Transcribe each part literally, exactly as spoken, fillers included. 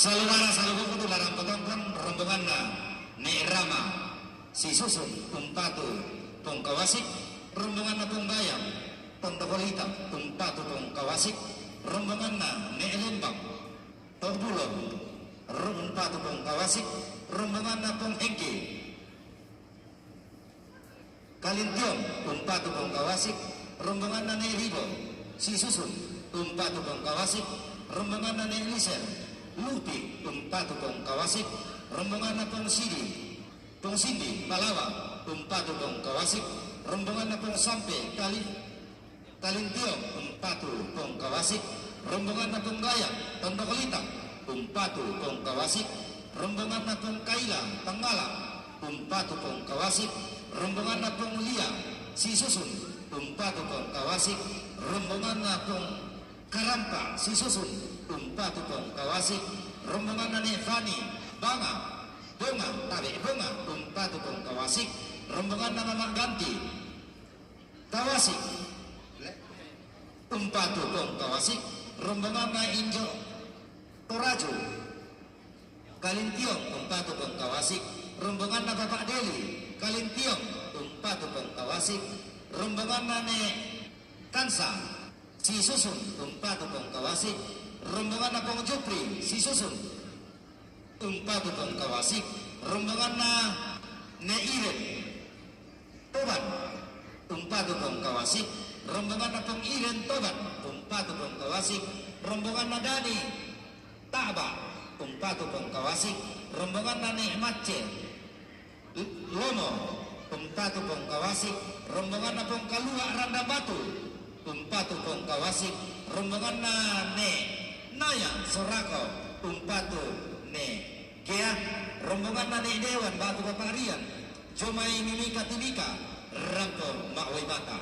Salugara saluguku tu la Rangkotongkon, rombonganna Ne' Rama, si Susun, umpatu Pongkawasik, rombonganna Ponggayang, Tondokolita, umpatu Pongkawasik, rombonganna Ne' Lembang, Tobulon, ro-, umpatu Pongkawasik, rombonganna Ponghengge. Kalintiong, umpatu Pongkawasik, rombonganna Ne' Ribo, si Susun, umpatu Pongkawasik, rombonganna Ne' Liser, Lupi, umpatu Pongkawasik, rombonganna Pongsidi, Pongsindi, Palawa, umpatu Pongkawasik, rombonganna Pongsampe, Kali-, Kalintiong, umpatu Pongkawasik, rombonganna Ponggayang, Tondokolita, umpatu Pongkawasik, rombonganna Pongkaila, Panggala, umpatu Pongkawasik, rombonganna Ponglia, si Susun, umpatu Pongkawasik, rombonganna Pongkarampa, si Susun, umpatu Pongkawasik, rombonganna Ne' Fani, Banga, Bonga, tabe' Bonga, umpatu Pongkawasik, rombonganna Mama Ganti, Kawasik, umpatu Pongkawasik, rombonganna Injo Toraju, Kalintiong, umpatu Pongkawasik, rombonganna Bapak Deli, Kalintiong, umpatu Pongkawasik, rombonganna Ne' Kansa, si Susun, umpatu Pongkawasik, rombonganna Pong Jupri, si Susun, umpatu Pongkawasik, rombonganna Ne' Iren, Toban, umpatu Pongkawasik, rombonganna Pong Iren, Toban, umpatu Pongkawasik, rombonganna Dani, Ta'ba, umpatu Pongkawasik, rombonganna Ne' Macce, L-, Lomo, umpatu Pongkawasik, rombonganna Pongkalua, Randambatu, umpatu Pongkawasik, rombonganna Ne' Naya, Sorako, umpatu Ne' Kea, rombonganna Ne' Dewan, Batu Paparian, Jomai Mimika Timika, Rampo Ma'wai Mata.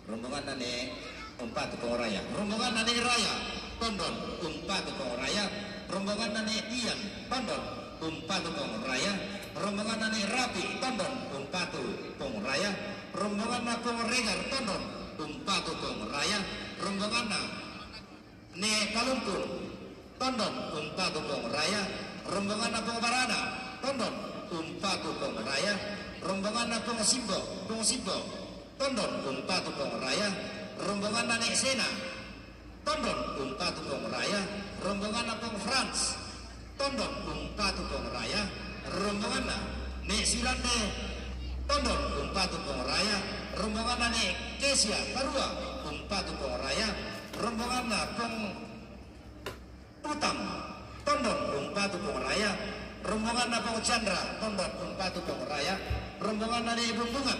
Rombonganna Ne' umpatu Pong Raya. Rombonganna Ne' Raya, Tondon, umpatu Pong Raya. Rombonganna Ne' Tian, Tondon, umpatu Pong Raya. Rombonganna Ne' Rapi, Tondon, umpatu Pong Raya. Rombonganna Pong Regar, Tondon, umpatu Pong Raya. Rombonganna Ne' Kalungkung, Tondon, umpatu Pong Raya, rombonganna Pong Barana, Tondon, umpatu Pong Raya, rombonganna Pong Simbo, Pong Simbo, Tondon, umpatu Pong Raya, rombonganna Ne' Sena, Tondon, umpatu Pong Raya, rombonganna Pong Frans, Tondon, umpatu Pong Raya, rombonganna Ne' Sirande, Tondon, umpatu Pong Raya, rombonganna Ne' Kesia, Karua, umpatu Pong Raya, rombonganna Pong Utang, Tondon, umpatu Pong Raya, rombonganna Pong Chandra, Tondon, umpatu Pong Raya, rombonganna Ne' Bumbungan,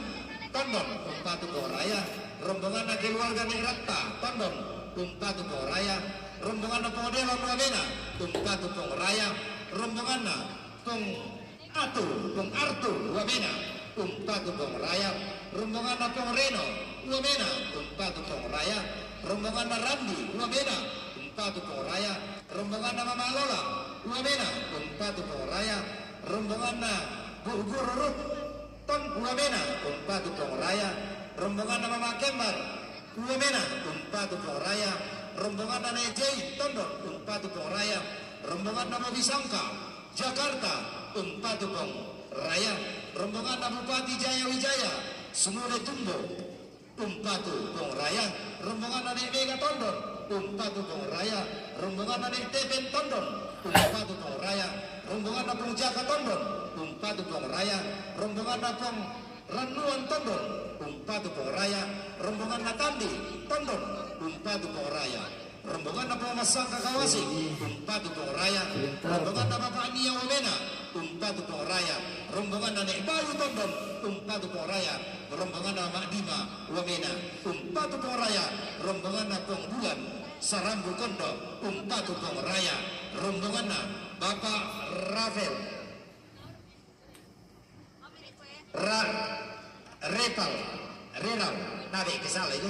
Tondon, umpatu Pong Raya, rombonganna keluarga Ne' Ratta, Tondon, umpatu Pong Raya, rombonganna Pong Delon, Wamena, umpatu Pong Raya, rombonganna Pong Atur, Pong Artur, Wamena, umpatu Pong Raya, rombonganna Pong Reno, Wamena, umpatu Pong Raya, rombonganna Randi, Wamena, umpatu Pong Raya, rombonganna Mama Lola, Wamena, umpatu Pong Raya, rombonganna Bu Guru Ruth, Ton, Wamena, umpatu Pong Raya, rombonganna Mama Kembar, Wamena, umpatu Pong Raya, rombonganna Ne' Jei, Tondon, umpatu Pong Raya, rombonganna Mobi Sangka, Jakarta, umpatu Pong Raya, rombonganna Bupati Jaya Wijaya, Sumune Tumbo, umpatu Pong Raya, rombonganna Ne' Mega, Tondon, umpatu Pong Raya, rombonganna Ne' Tepen, Tondon, umpatu Pong Raya, rombonganna Pong Jaka, Tondon, umpatu Pong Raya, rombonganna Pong Rannuan, Tondon, umpatu Pong Raya, rombonganna Tandi, Tondon, umpatu Pong Raya, rombonganna Pong Massangka Kawasik, umpatu Pong Raya, rombonganna Bapak Nia, Wamena, umpatu Pong Raya, rombonganna Ne' Bayu, Tondon, umpatu Pong Raya, rombonganna Mama Dima, Wamena, umpatu Pong Raya, rombonganna Pong Bulan, Sarambu Kondo, umpatu Pong Raya, rombonganna Bapak Rafael, Ra-, Repal, Reral, nabe' ke sala itu.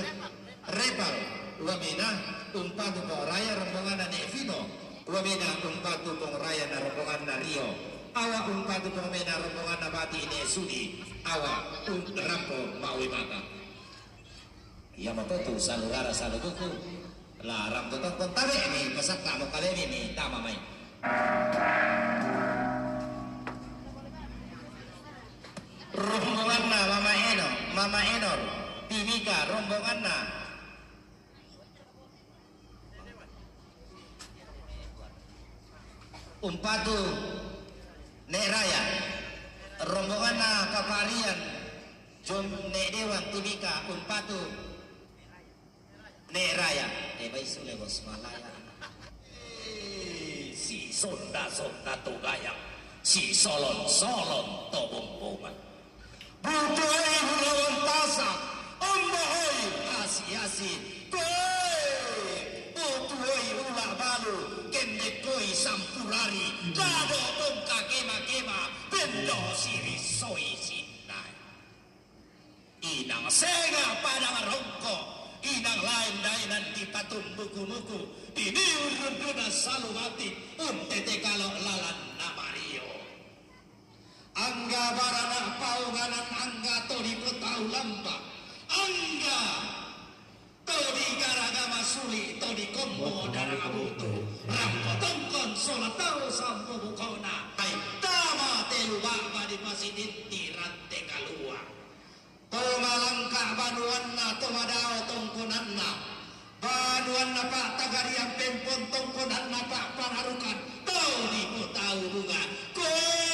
Repal, Wamena, umpatu Pong Raya, rombonganna Ne' Fino, Wamena, umpatu Pong Raya na rombonganna Rio, Awa, umpatu Pong Mena, rombonganna Bati Ne' Sudi, Awa, um, Rampo Ma'wai Mata. Iamoto tu salugara saluguku, la Rangkotongkon, tabe' mi pasakka'mo kalemi mi tama mai. Rombonganna Mama Eno, Mama Enor, Timika, rombonganna. Umpatu Nek Raya, rombonganna Papa Rian, Jom Nek Dewan, Timika, umpatu Nek Raya. Eh, bai sule, Bos, malaya. Eh, si sonda-sonda to gayang, si solon-solon to bombongan. Butuhoi hulawan tasa, ombahoi asi-asi, koe. Butuhoi ula balu, kendekkoi sampurari, dado tongka kema-kema, bendo siri soi sinnai. Inang senga padang rongko, inang laen daenan dipatumbuku-muku, diniu runduna salu mati, untete kalo lalanna mario. Angga barana paonganan, angga to dipotau lamba, angga to digaraga masuli, to dikombo daranga butu, rampo tongkon sola tau sampo bukona, ai tama telu baba dipasitinti rante kalua. To Malangka banuanna, to Madao tongkonanna, banuanna Pak Tagariang Pempon tongkonanna Pak Panarukan, tau dipotau bunga. Koe!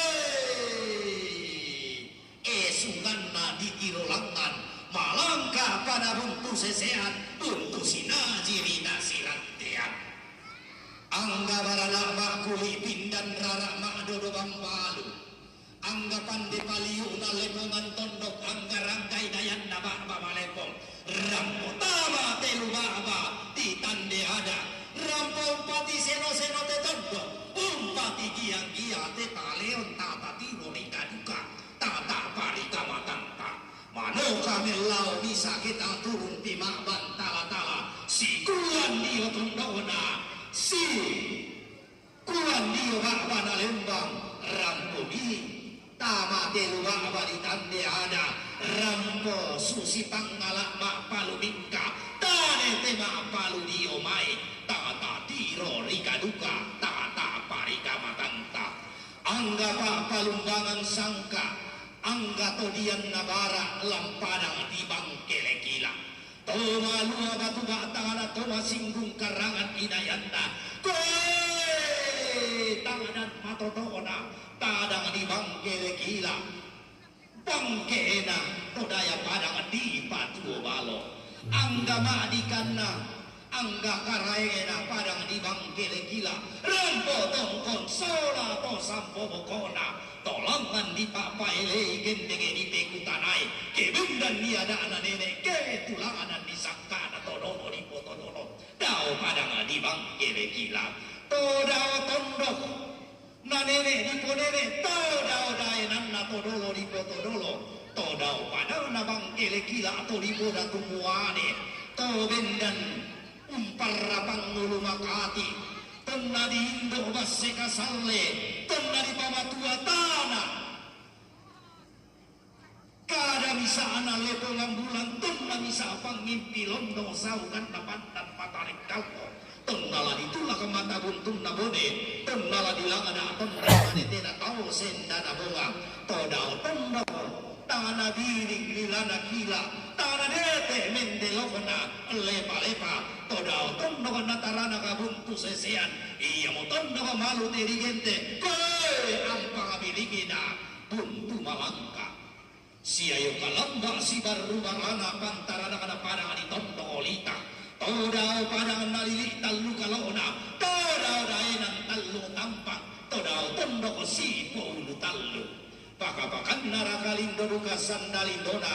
Esunganna ditiro langngan, Malangka panabung tu sesean, untu sinajiri nasirantean. Angga barana makkuli pindan rara ma'dodo bambalu. Angga pande paliu'na lepongan tondok, angga rangkai dayanna ba'ba malepong. Rampo tama telu ba'ba ditande ada. Rampo umpati seno-seno te tondok. Umpati gia-gia te taleon, tata tiro rika duka, tata parika matanta. Manoka mellau misa kita turun pi ma'ban tala-tala. Sikuan dio tondona. Si Kuan dio ba'ba nalembang, rampo mi tama telu ba'ba ditande ada, rampo susi pangngala ma'palu mingka, tane te ma'palu dio mai, tata tiro rika duka, tata parika matanta. Angga pa'palumbangan sangka, angga to dianna bara lampadang di bangkele kila. To malua batu batana, to masinggung karangan inayanna. Koe! Tangadan matotona, tadang di bangkele kila. Bangkena to daya padang di patuo balo. Angga ma'dikanna, angga karaengena padang di bangkele kila. Rampo tongkon sola to sampo bokona. To langngan dipapaelei, gendenge dipekutanai, ke bendan diada'na nene, ke tulanganan disangkana to dolo dipoto dolo. Dao padang di bangkele kila, to dao tondok na nene diponene, to dao daenanna to dolo dipoto dolo, to dao padangna bangkele kila to dipoda tu muane, to bendan umparra pangngulu makati, tonna diindo basse kasalle, tonna dipamatua tana. Kada misa'na lepongan bulan, tonna misa pangngimpi londo saukanna pandan matarekkallo, tonna la ditulak mata buntunna bone, tonna la dilangada tonna mane tena tau sendana bonga, to dao tondok tana biring lilana kila, tana dete mendelokna lepa-lepa, to dao tondok natarana kabuntu sesean, iamo tondok malu terigente, koe ampang biringina buntu Malangka. Siayo kalamba sibarru barana pantarana kada padang di tondok lita, to dao padang nalili tallu kalona, to dao daenan tallu tampang, to dao tondok sipo ulu tallu. Paka-pakanna raka lindo duka sanda lindona,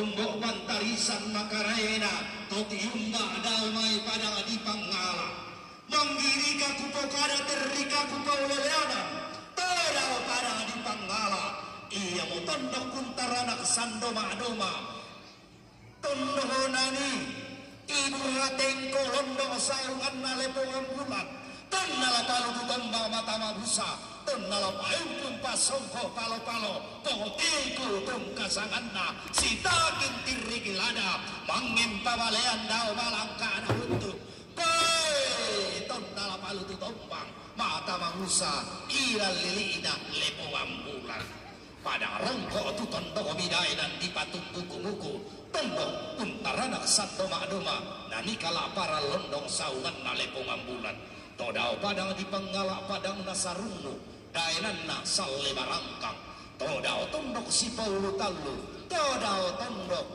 ombo pantarisan makaraena, to tiumba dao mai padang di Pangngalang. Manggirika kupokada, terrika kupauleleana, to dao padang di Pangngalang, iamo tondok kuntaranak sandoma-doma. Tondok nani ibu hatengko londo saunganna lepongan bulan, tonna la palu tu tomba mata mabusa, tonna la paempung pasongko palo-palo, potiku tungka sanganna, sitakin tirriki lada, mangngempa balean dao Malangka na buntu. Koe tonna la palu tu tombang, mata Rusa, ira lili'na lepongan bulan. Padang rongko' tu tondok mi daenan dipatumbuku-muku, tondok untaranak sandoma-doma, na nikala' paran londong saunganna lepongan bulan. To dao padang dipangngala' padangna sarunnu, daenanna salle barangkang. To dao tondok sipaulu tallu, to dao tondok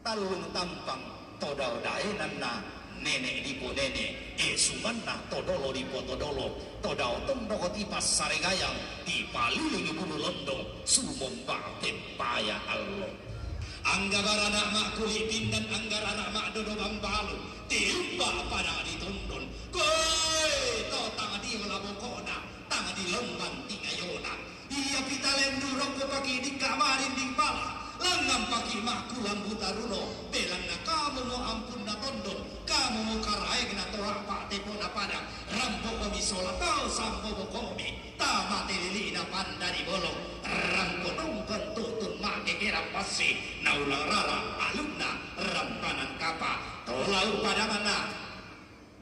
tallung tampang, to dao daenanna nene' diponene', e, sumanna to dolo dipotodolo, to dao tondok tipassare gayang, tipaliling bulu londong, sumomba' teppaya allo. Angga barana' ma'kuli' pindan, angga rara' ma'dodo bambalu, tiumba' padang ditondon. Koe to tang diola boko'na, tang dilomban tingayona. Iya pitalendu rokko paki' dikka' marinding pala, langngan paki' ma'kulang butaruno, belanna kamumo ampunna tondon, kamumo karaengna to a'pa' tepona padang, rampokomi sola tau sambo boko'mi, tamate lili'na panda di bolong, rampo tongkon tutun ma'gegerang passi, naulang rara' alunna rampanan kapa, to lau' padanganna.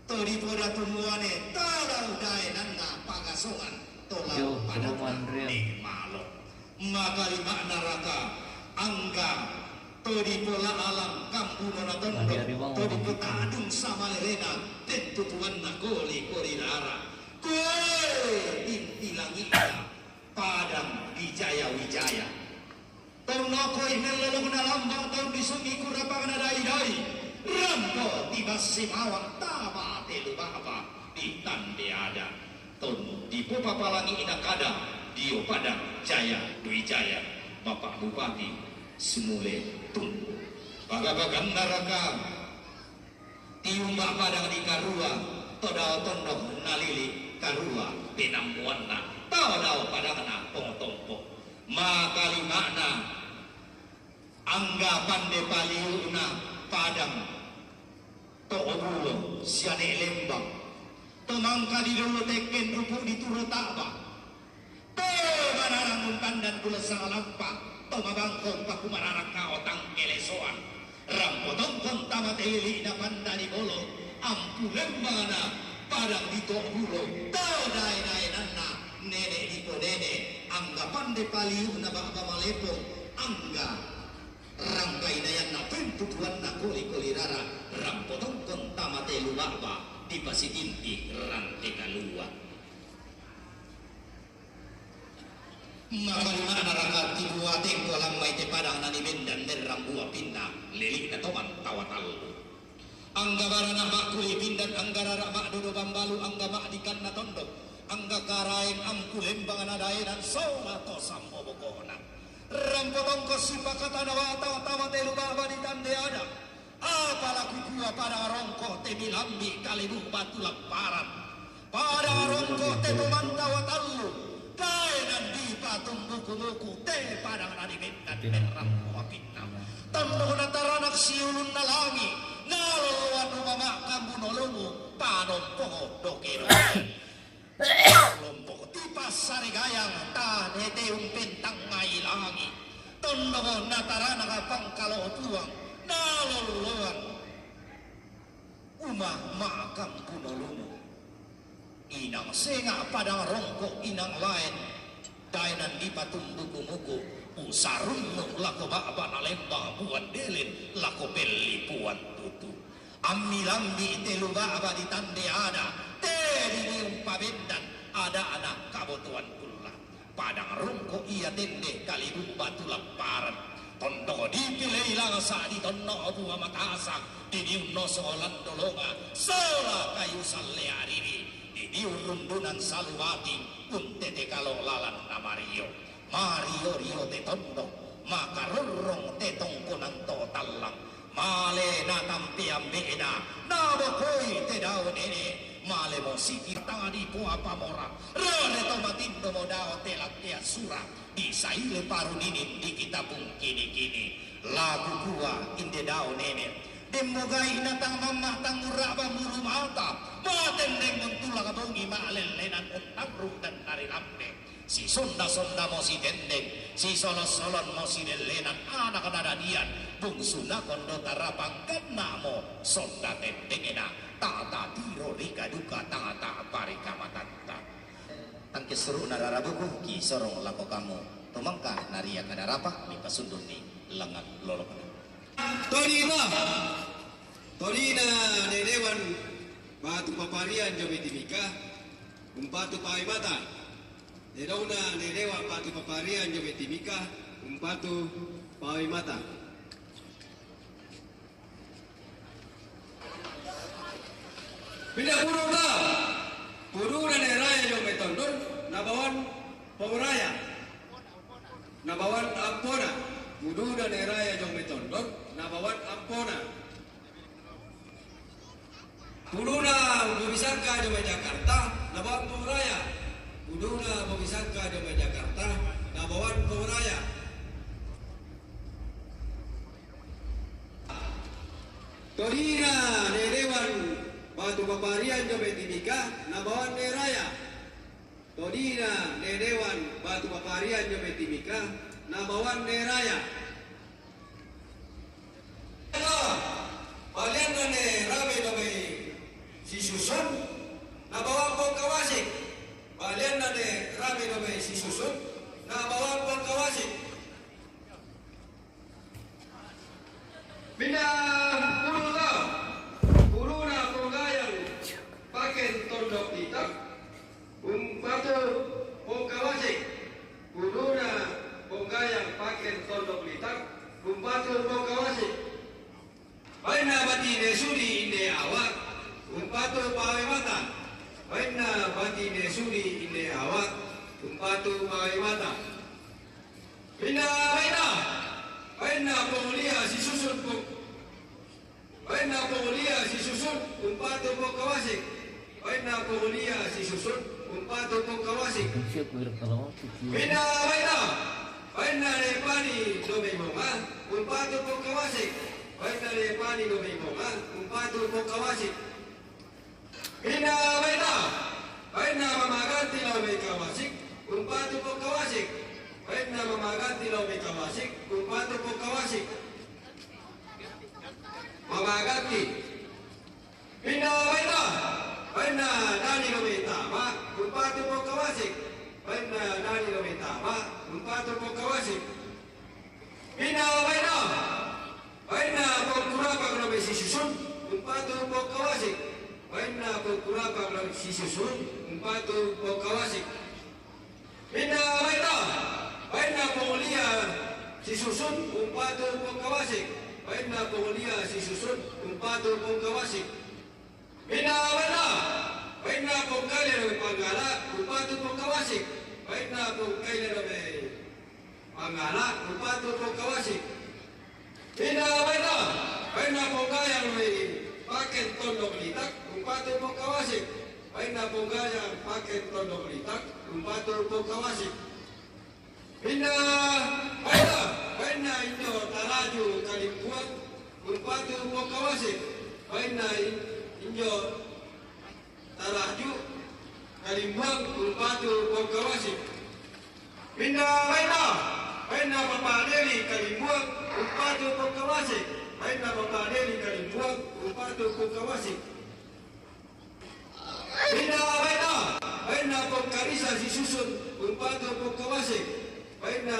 To dipodatu muane, to lau' daenanna pagasongan, to lau' padanganna ni malo. Makalima'na raka, angga to dipola'alang kambunona tondok, to dipotadung samalelena pentutuanna koli-koli rara. Koe inti langi'na padang Wijaya-wijaya. Tau nokoi mellolokna lamba' tau disungi kurapangna dai-dai, rampo tibassi mawa tama telu ba'ba ditande ada. Tau dipopapalangi'na kada dio padang Jaya-wijaya, Bapak Bupati Sumule Tung. Paga-paganna raka, tiumba' padang dikarua, to dao tondok nalili' karua penammuanna, to dao padangna pongotompo. Makalima'na, angga pande paliu'na padang to' bulo siane' lembang, to mangka didolo tekken rupu' dituro ta'ba. Te manarang untandan kulessa lampa, to mabangkong pakumararang kao tangkelesoan. Rampo tongkon tama telili'na panda di bolo, ampu lembana padang di to' bulo, to dae-daenanna nene' di ponene', angga pande paliu'na ba'ba malepong, angga rangkai dayanna pentutuanna koli-koli rara, rampo tongkon tama telu ba'ba, dipasitinti rante kalua. Makalima'na raka tibuatengko lammai te padang nani bendan derrang bua pinna, lili'na to mantawa tallu. Angga barana' ma'kuli' pindan, angga rara' ma'dodo bambalu, angga ma'dikanna tondok, angga karaeng ampu lembang na daenan sola to sambo boko'na. Rampo tongko sipakatana wata tama telu ba'ba ditande ada. Apa la kukua padang rongko' te milambi' kalebu batu lapparan. Padang rongko' te to mantawa tallu, daenan dipatumbuku-muku te padang nani bendan derrang bua pinna. Tondokna taranak siulunna langi', naloloan umama' kambuno lumu, panompo doke-doke. Lompo tipassare gayang, tane te umpentangngai langi'. Tondokna taranak pangkalo puang, naloloan umama' kambuno lumu. Inang senga' padang rongko' inang laen, daenan dipatumbuku-muku, usarunnu' lako ba'ba na lembang buan delen, lako pelli puan tutu. Ammilambi' telu ba'ba ditande ada, te dinium pabendan, ada'na kabotoan kulla'. Padang rongko' ia tende kalebu batu lapparan. Tondok dipilei langsa' ditonno' bua matasa', dinium noso' landolonga, sola kayu salle ariri, dinium rundunan salu bating, untete kalo' lalanna mario. Mario-rio te tondok, makarorrong te tongkonan to tallang, male natampe ambe'na, nabokoi te dao nene', male mosiki tang dipoa pamora, rare to matindomo dao te lattea sura', disaile paru ninin dikitapung kini-kini, la kukua inde dao nene', demmo gai'na tang mamma' tang urra'ba mulu mata, matendeng untulang bongi ma'lellenan untangru' dan narilampe. Sisonda-sonda mositendeng, sisolo-solon mosidellenan anak nadadian, Bungsu nakon do tarapang ganna'mo sonda tendengena, tata tiro rika duka tata parikamatanta. Tangkis suru'na rarabuku ki sorong lako kamu, tumangka naria kadarapa ni pasundun ni langan lolokna. Todina, todina ne dewan batu paparian jo metimika, umpatu pawai mata. Dedongna ne dewan batu paparian jo metimika, umpatu pawai mata. Pinda puduna, puduna ne raya jo metondon, nabawan pau raya. Nabawan ampona, puduna ne raya jo metondon, nabawan ampona. Puduna bobi sangka jo mai Jakarta, nabawan pau raya. Puduna bobi sangka jo mai Jakarta, nabawan pau raya. Todina ne dewan batu paparian jo metimika, nabawan ne raya. Todina ne dewan batu paparian jo metimika, nabawan ne raya. Balianna ne rame do mai sisusun, nabawan pongkawasik. Balianna ne rame do mai sisusun, nabawan pongkawasik. Pinda puduna, puduna ponggayang paken tondok litak, umpatu pongkawasik. Puduna ponggayang paken tondok litak, umpatu pongkawasik. Bainna bati ne sudi inde awak, umpatu pawai mata. Bainna bati ne sudi inde awak, umpatu pawai mata. Pinda bainna, bainna pongulia sisusun pong. Bainna pongulia sisusun, umpatu pongkawasik. Bainna pongulia sisusun, umpatu pongkawasik. Pinda bainna, bainna ne pani do mai bonga, umpatu pongkawasik. Bainna ne pani do mai bonga, umpatu pongkawasik. Pinda bainna, bainna mamaganti lao mai kawasik, umpatu pongkawasik. Bainna mamaganti lao mai kawasik, umpatu pongkawasik. Mamaganti. Pinda bainna, bainna nani lao mai tama, umpatu pongkawasik. Bainna nani lao mai tama, umpatu pongkawasik. Pinda bainna, bainna pongkurapang lao mai sisusun, umpatu pongkawasik. Bainna pongkurapang lao mai sisusun, umpatu pongkawasik. Pinda bainna, bainna pongulia sisusun, umpatu pongkawasik. Bainna pongulia sisusun, umpatu pongkawasik. Pinda bainna, bainna pongkaila lao mai panggala, umpatu pongkawasik. Bainna pongkaila lao mai panggala, umpatu pongkawasik. Pinda bainna, bainna ponggayang lao mai paken tondok litak, umpatu pongkawasik. Bainna ponggayang paken tondok litak, umpatu pongkawasik. Pinda bainna, bainna injo taraju kalimbuang, umpatu pongkawasik. Bainna in-, injo taraju kalimbuang, umpatu pongkawasik. Pinda bainna, bainna papadeli kalimbuang, umpatu pongkawasik. Bainna papadeli kalimbuang, umpatu pongkawasik. Pinda bainna, bainna pongkarisa sisusun, umpatu pongkawasik. Bainna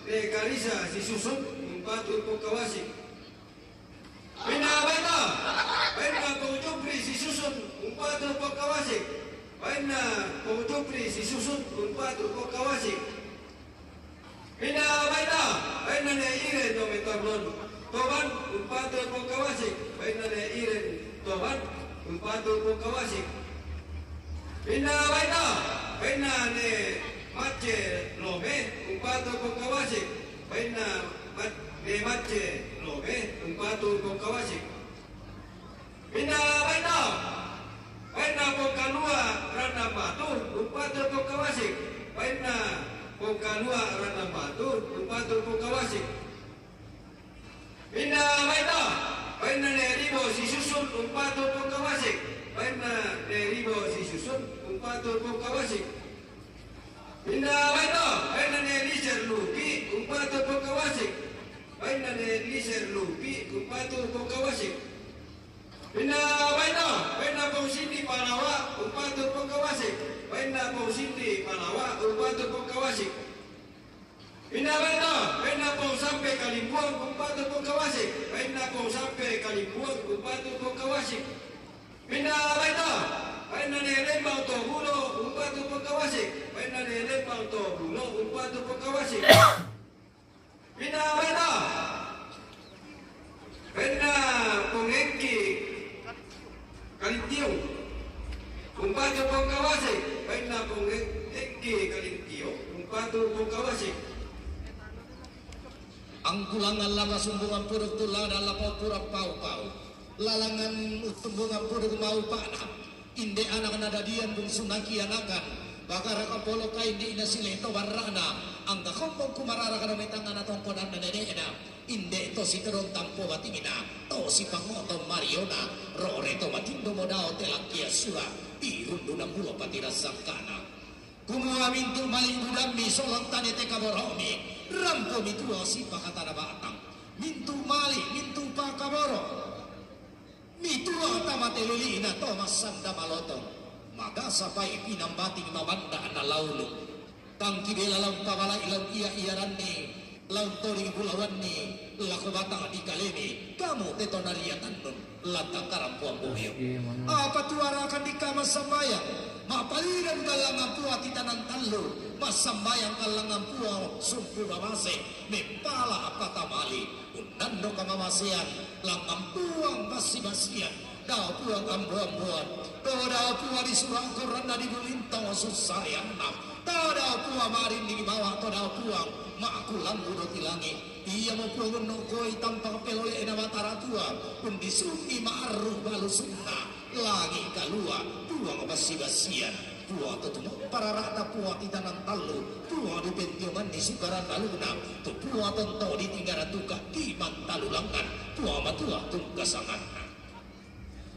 ne karisa sisusun, umpatu pongkawasik. Pinda bainna, bainna pongjupri sisusun, umpatu pongkawasik. Bainna pongjupri sisusun, umpatu pongkawasik. Pinda bainna, bainna ne Iren do mai Toban, Toban, umpatu pongkawasik. Bainna ne Iren Toban, umpatu pongkawasik. Pinda bainna, bainna ne Macce Lome, umpatu pongkawasik. Bainna Mac-, ne Macce Lome, umpatu pongkawasik. Pinda bainna, bainna pongkalua Rannang Batu, umpatu pongkawasik. Bainna pongkalua Rannang Batu, umpatu pongkawasik. Pinda bainna, bainna ne Ribo sisusun, umpatu pongkawasik. Bainna ne Ribo sisusun, umpatu pongkawasik. Pinda bainna, bainna ne Liser Luki, umpatu pongkawasik. Bainna ne Liser Lu-, Minna baino, bainna Pong Sindi Panawa, umpatu Pong Kawasik. Bainna Pong Sindi Panawa, umpatu Pong Kawasik. Minna baino, bainna Pong Sampe Kalimbuang, umpatu Pong Kawasik. Bainna Pong Sampe Kalimbuang, umpatu Pong Kawasik. Minna baino, bainna Ne Lembang Tobulo, umpatu Pong Kawasik. Bainna Ne Lembang Tobulo, umpatu Pong Kawasik. Minna baino, bainna Pong Engki Kalintiong, umpatu Pong Kawasik. Bainna Pong Engki Kalintiong, umpatu Pong Kawasik. Angkulangan lama sumbungan puduk tulang dan lama purang pau-pau. Lalangan sumbungan puduk mau pakna. Inde anak nadadian bungsu nakianakan. Bagara kapolo kaindi ina sileto barrana. Angga kombong kumarara kada metangana tongkodanna nenekna. Inde to sitedong tampo batingina. To sipangoto mariona. Rore to matindo modao telakkia sura. Irundu nambulo patira sangkana. Kumua mintu mali budammi solang tane teka boromi. Rampo mitua sipakatana batang. Mintu mali, mintu pakaboro. Mitua tama telilina to massanda malotong. Magasa pai pinambating mabanda na laulung. Tangki bela lampa balai lau ia iaranni. Lau toding bulawanni. Lako batang di kalemi. Kamu teto naria tannun. Lantang karampuang boyo. Apa tuarakan di kama sambayang. Mapaliran kallangan pua titanan tallu. Massambayang kallangan pua sumpu babase. Mepala apa tamali. Unnanno kamamasean, langngan puang bassi-bassian, dao puang ambo-amboan, do dao puang di surang koranna di bulintong sussareanna, to dao puang marinding bawa to dao puang, makkulangu do tilangi, iamo puang unnokoi tampang pelole'na Batara Tua, undisungi ma'arru balusunna. Langi kalua, puang bassi-bassian, puang to tumo pararata puang titanan tallu, puang di pentionganni sukaran laluna, tu puang tonto di tinggaran tuka di mantalu langan, puang matua tunggasanganna.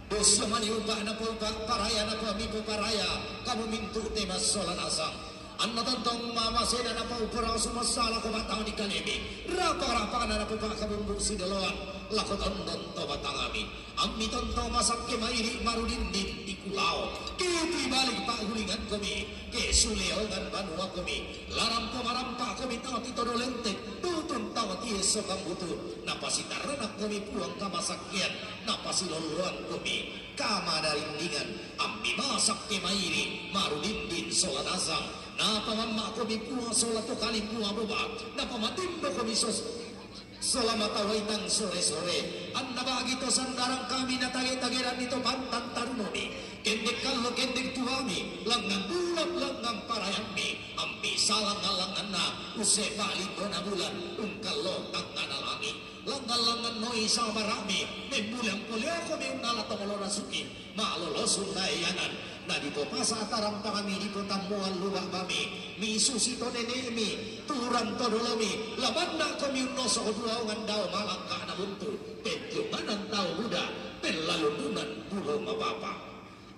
Dosia mani upa na po upa, paraya na po mipo paraya, kamu mintu te massola nasang. Anna tontong mamasena na po upura sumassa lako batang di kalemi, rapa-rapana na po pakabumbu sidoloan, lako tondon to batangami. Ammi tonto masakke mairi marudindin di kulao. Kiti balik pa'gulingan komi, ke suleongan banua komi. Larampo marampa komi tau titodo lente, dutun tau tiesso kambutu. Napasitarana komi puang kamasakkean, napasilolloan komi. Kama darindingan, ammi masakke mairi marudindin sola nasang. Napamamma komi puang sola to kalimua boba, napamatindo komi sos. Sola mata waitang sore-sore, anna bagi to sandarang kami na tage-tageranni to pantan tarunoni, kendek kallo kendek tuami, langngan bulan langngan parayammi, ammi salang-alanganna, usse palindona bulan, ungkallo tangngana langi, langngan-langngan noi sabarami, membulan poliokomi unnala tongolo rasuki, Ma'lolosu naeanan, nadipopasa tarampangami dipotammuang luba'bami, misusi to nene'mi, turang to dolomi, lamanna komi unnoso duaongan dao malangka na buntu, pentionganan tau buda, pellalundunan bulo mabapa.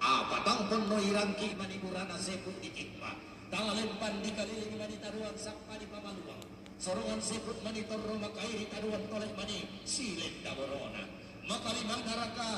Apa tangponno irangki mani burana sepu di kimpa, tala lempan dikalilingi mani taruang sappa di pamaluang. Sorongan seput mani torro makairi taduan tole mani silenda borona. Makalimana raka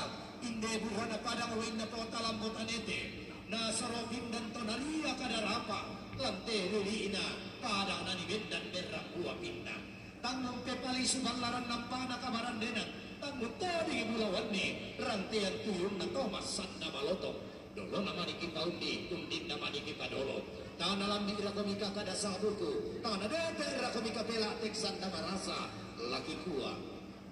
inde buhana padang wainna pota lambo tanete. Na soro pindan to naria kadarapa lante lili'na padang nani bendan berra bua pinna. Tangnung pepalisu ballaran nampana kabarandenan tangnung todingi bulawanni rantean tuyunna to massanda malotong. Dolona maniki paundi, undinna maniki padolo. Tana lambi rakomika kada sabuku, tana dete rakomika pela teksan marasa, laki kua.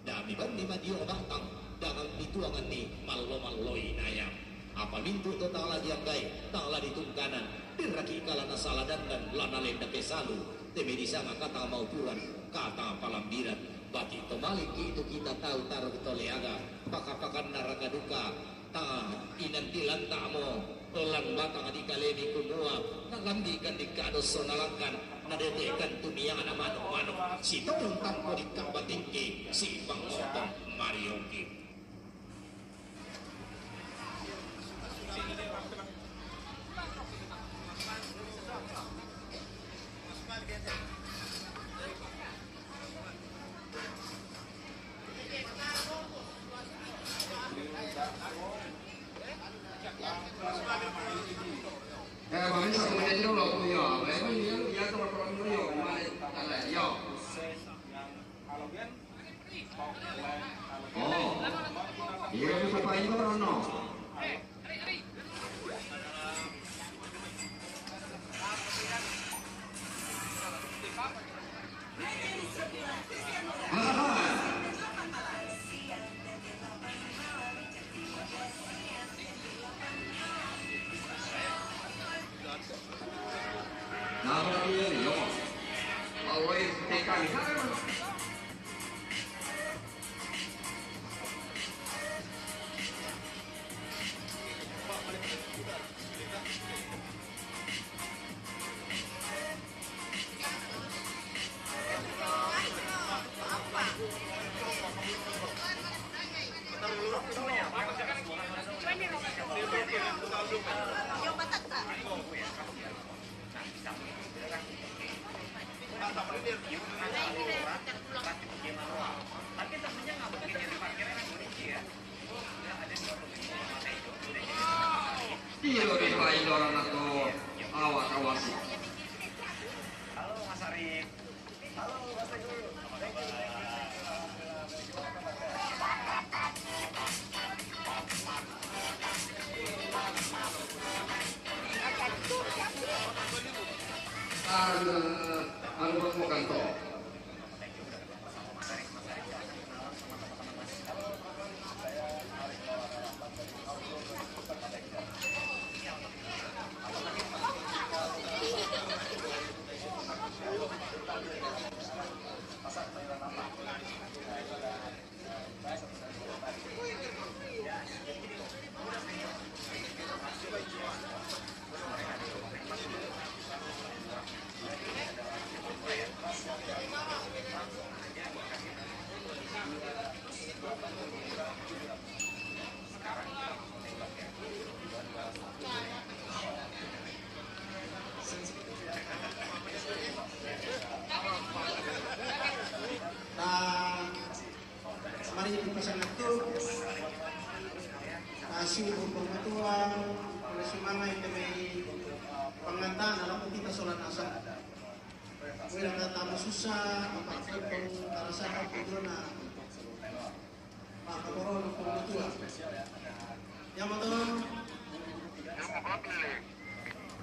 Dami banni madio batang, dangan dituanganni mallo-malloi naya. Apa mintu to tala dianggai, tala ditungkanan, dirraki kalana sala dandan, lana lenda pesalu, teme disanga kata maupuran, kata palambiran, bati to maliki itu kita tau taruk to leaga, paka-pakanna raka duka, Ta, inanti lanta'mo, lan batang di kalemi kumua, nalambikan dikka dosso nalangkan, nadetekan tumiana manu-manu, sitodong tampo dikka batingki, sipangotong marioki. Oh, iya, bisa paling turun, no. Nah, berarti ya, yo. Always take time. Iya, lebih baik orang atau awak kawasi. Halo, Mas Arif. Halo, Mas Teguh. Thank you, thank you, thank you. Alhamdulillah, baik. Anu, anu, Mas Mokanto. Nah, mari kita sangat tu. Kasih orang tua, oleh semangat yang demi pengantar dalam kita solat asar. Wala na tama susa, apa pun tarasahan ko dona. Maka moron ko tua. Yang betul.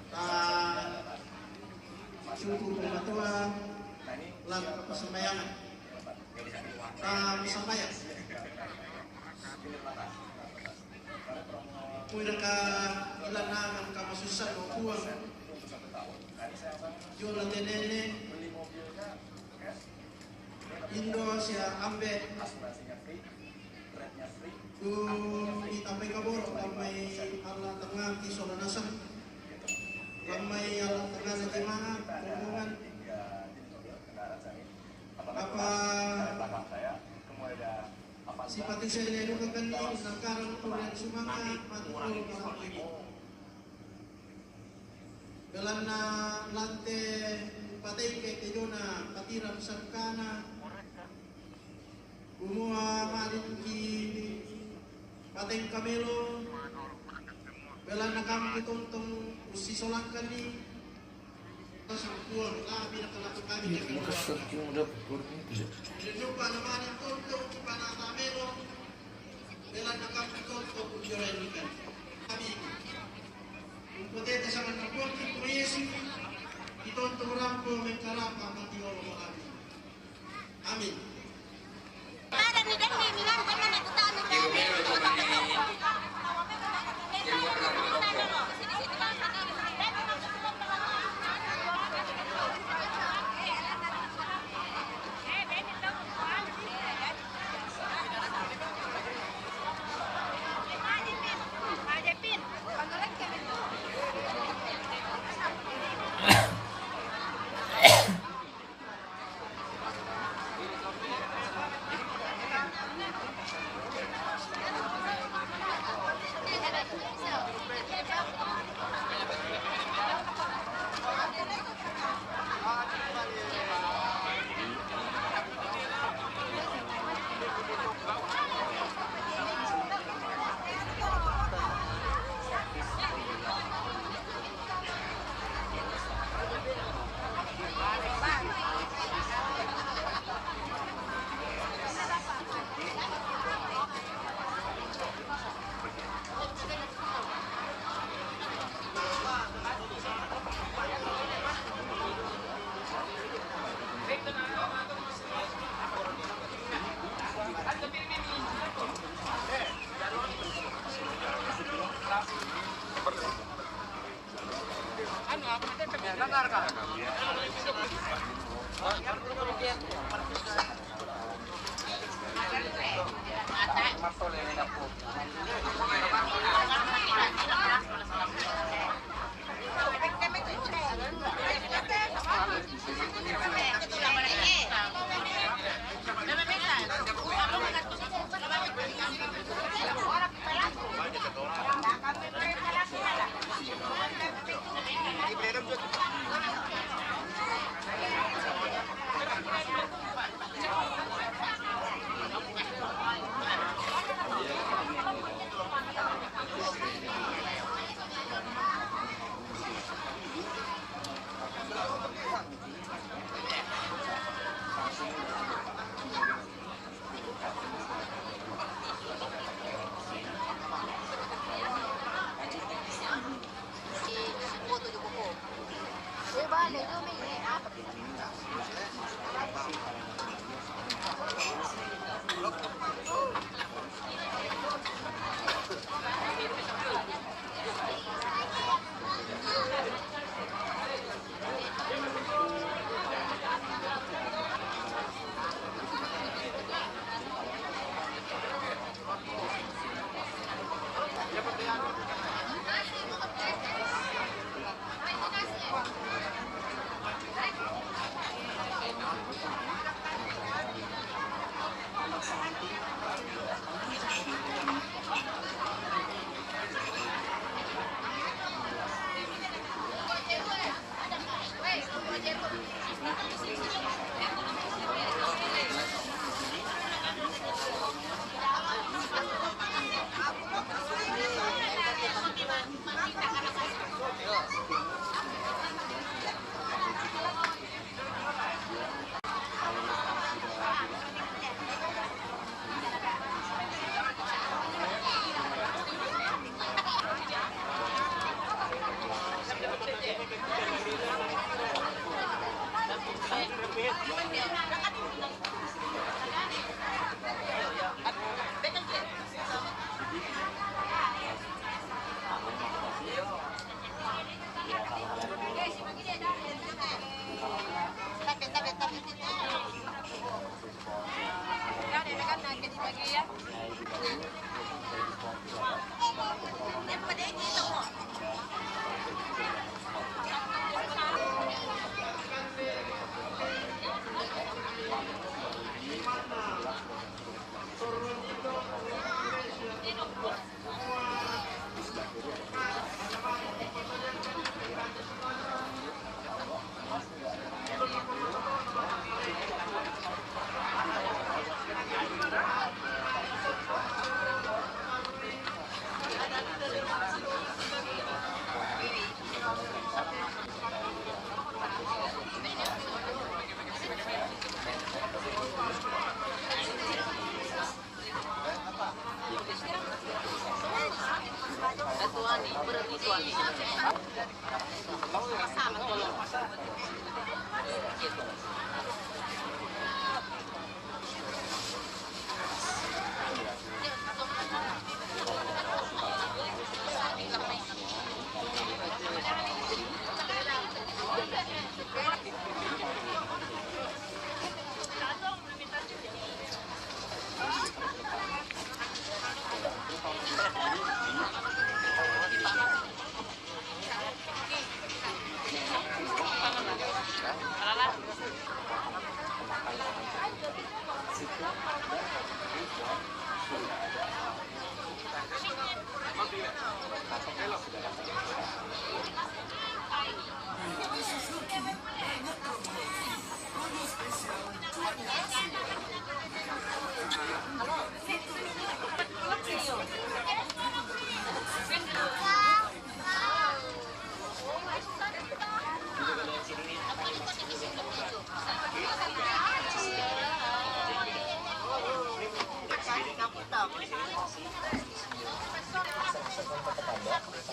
Ta suku ko tua. Lan pasambayangan. Ta pasambayangan. Kuira ka ilan na ka masusa ko kuang. Yo na tenene. Indo siya ambe. Tu itambay kaboro, tambay ala tanga ki sola nasang. Tambay ala tanga na jemanga, kumungan. Apa si pati siya nenu kakani, nakaran ko rin sumanga, mati ko rin. Dalan na lante patay kay tido na patiran sangkana. Kumua malin ki patay kamelo. Dalan na kami kitontong usisolang kani. Pasang kuang kami na kalapang kami na kuang. Lupa na malin tontong ki panata melo. Dalan na kami kitontong usisolang kani. Kami. Kung puteta sa mga kuwang kito Yesu, itong tumurang po may karapa, mati o mga amin. Amin.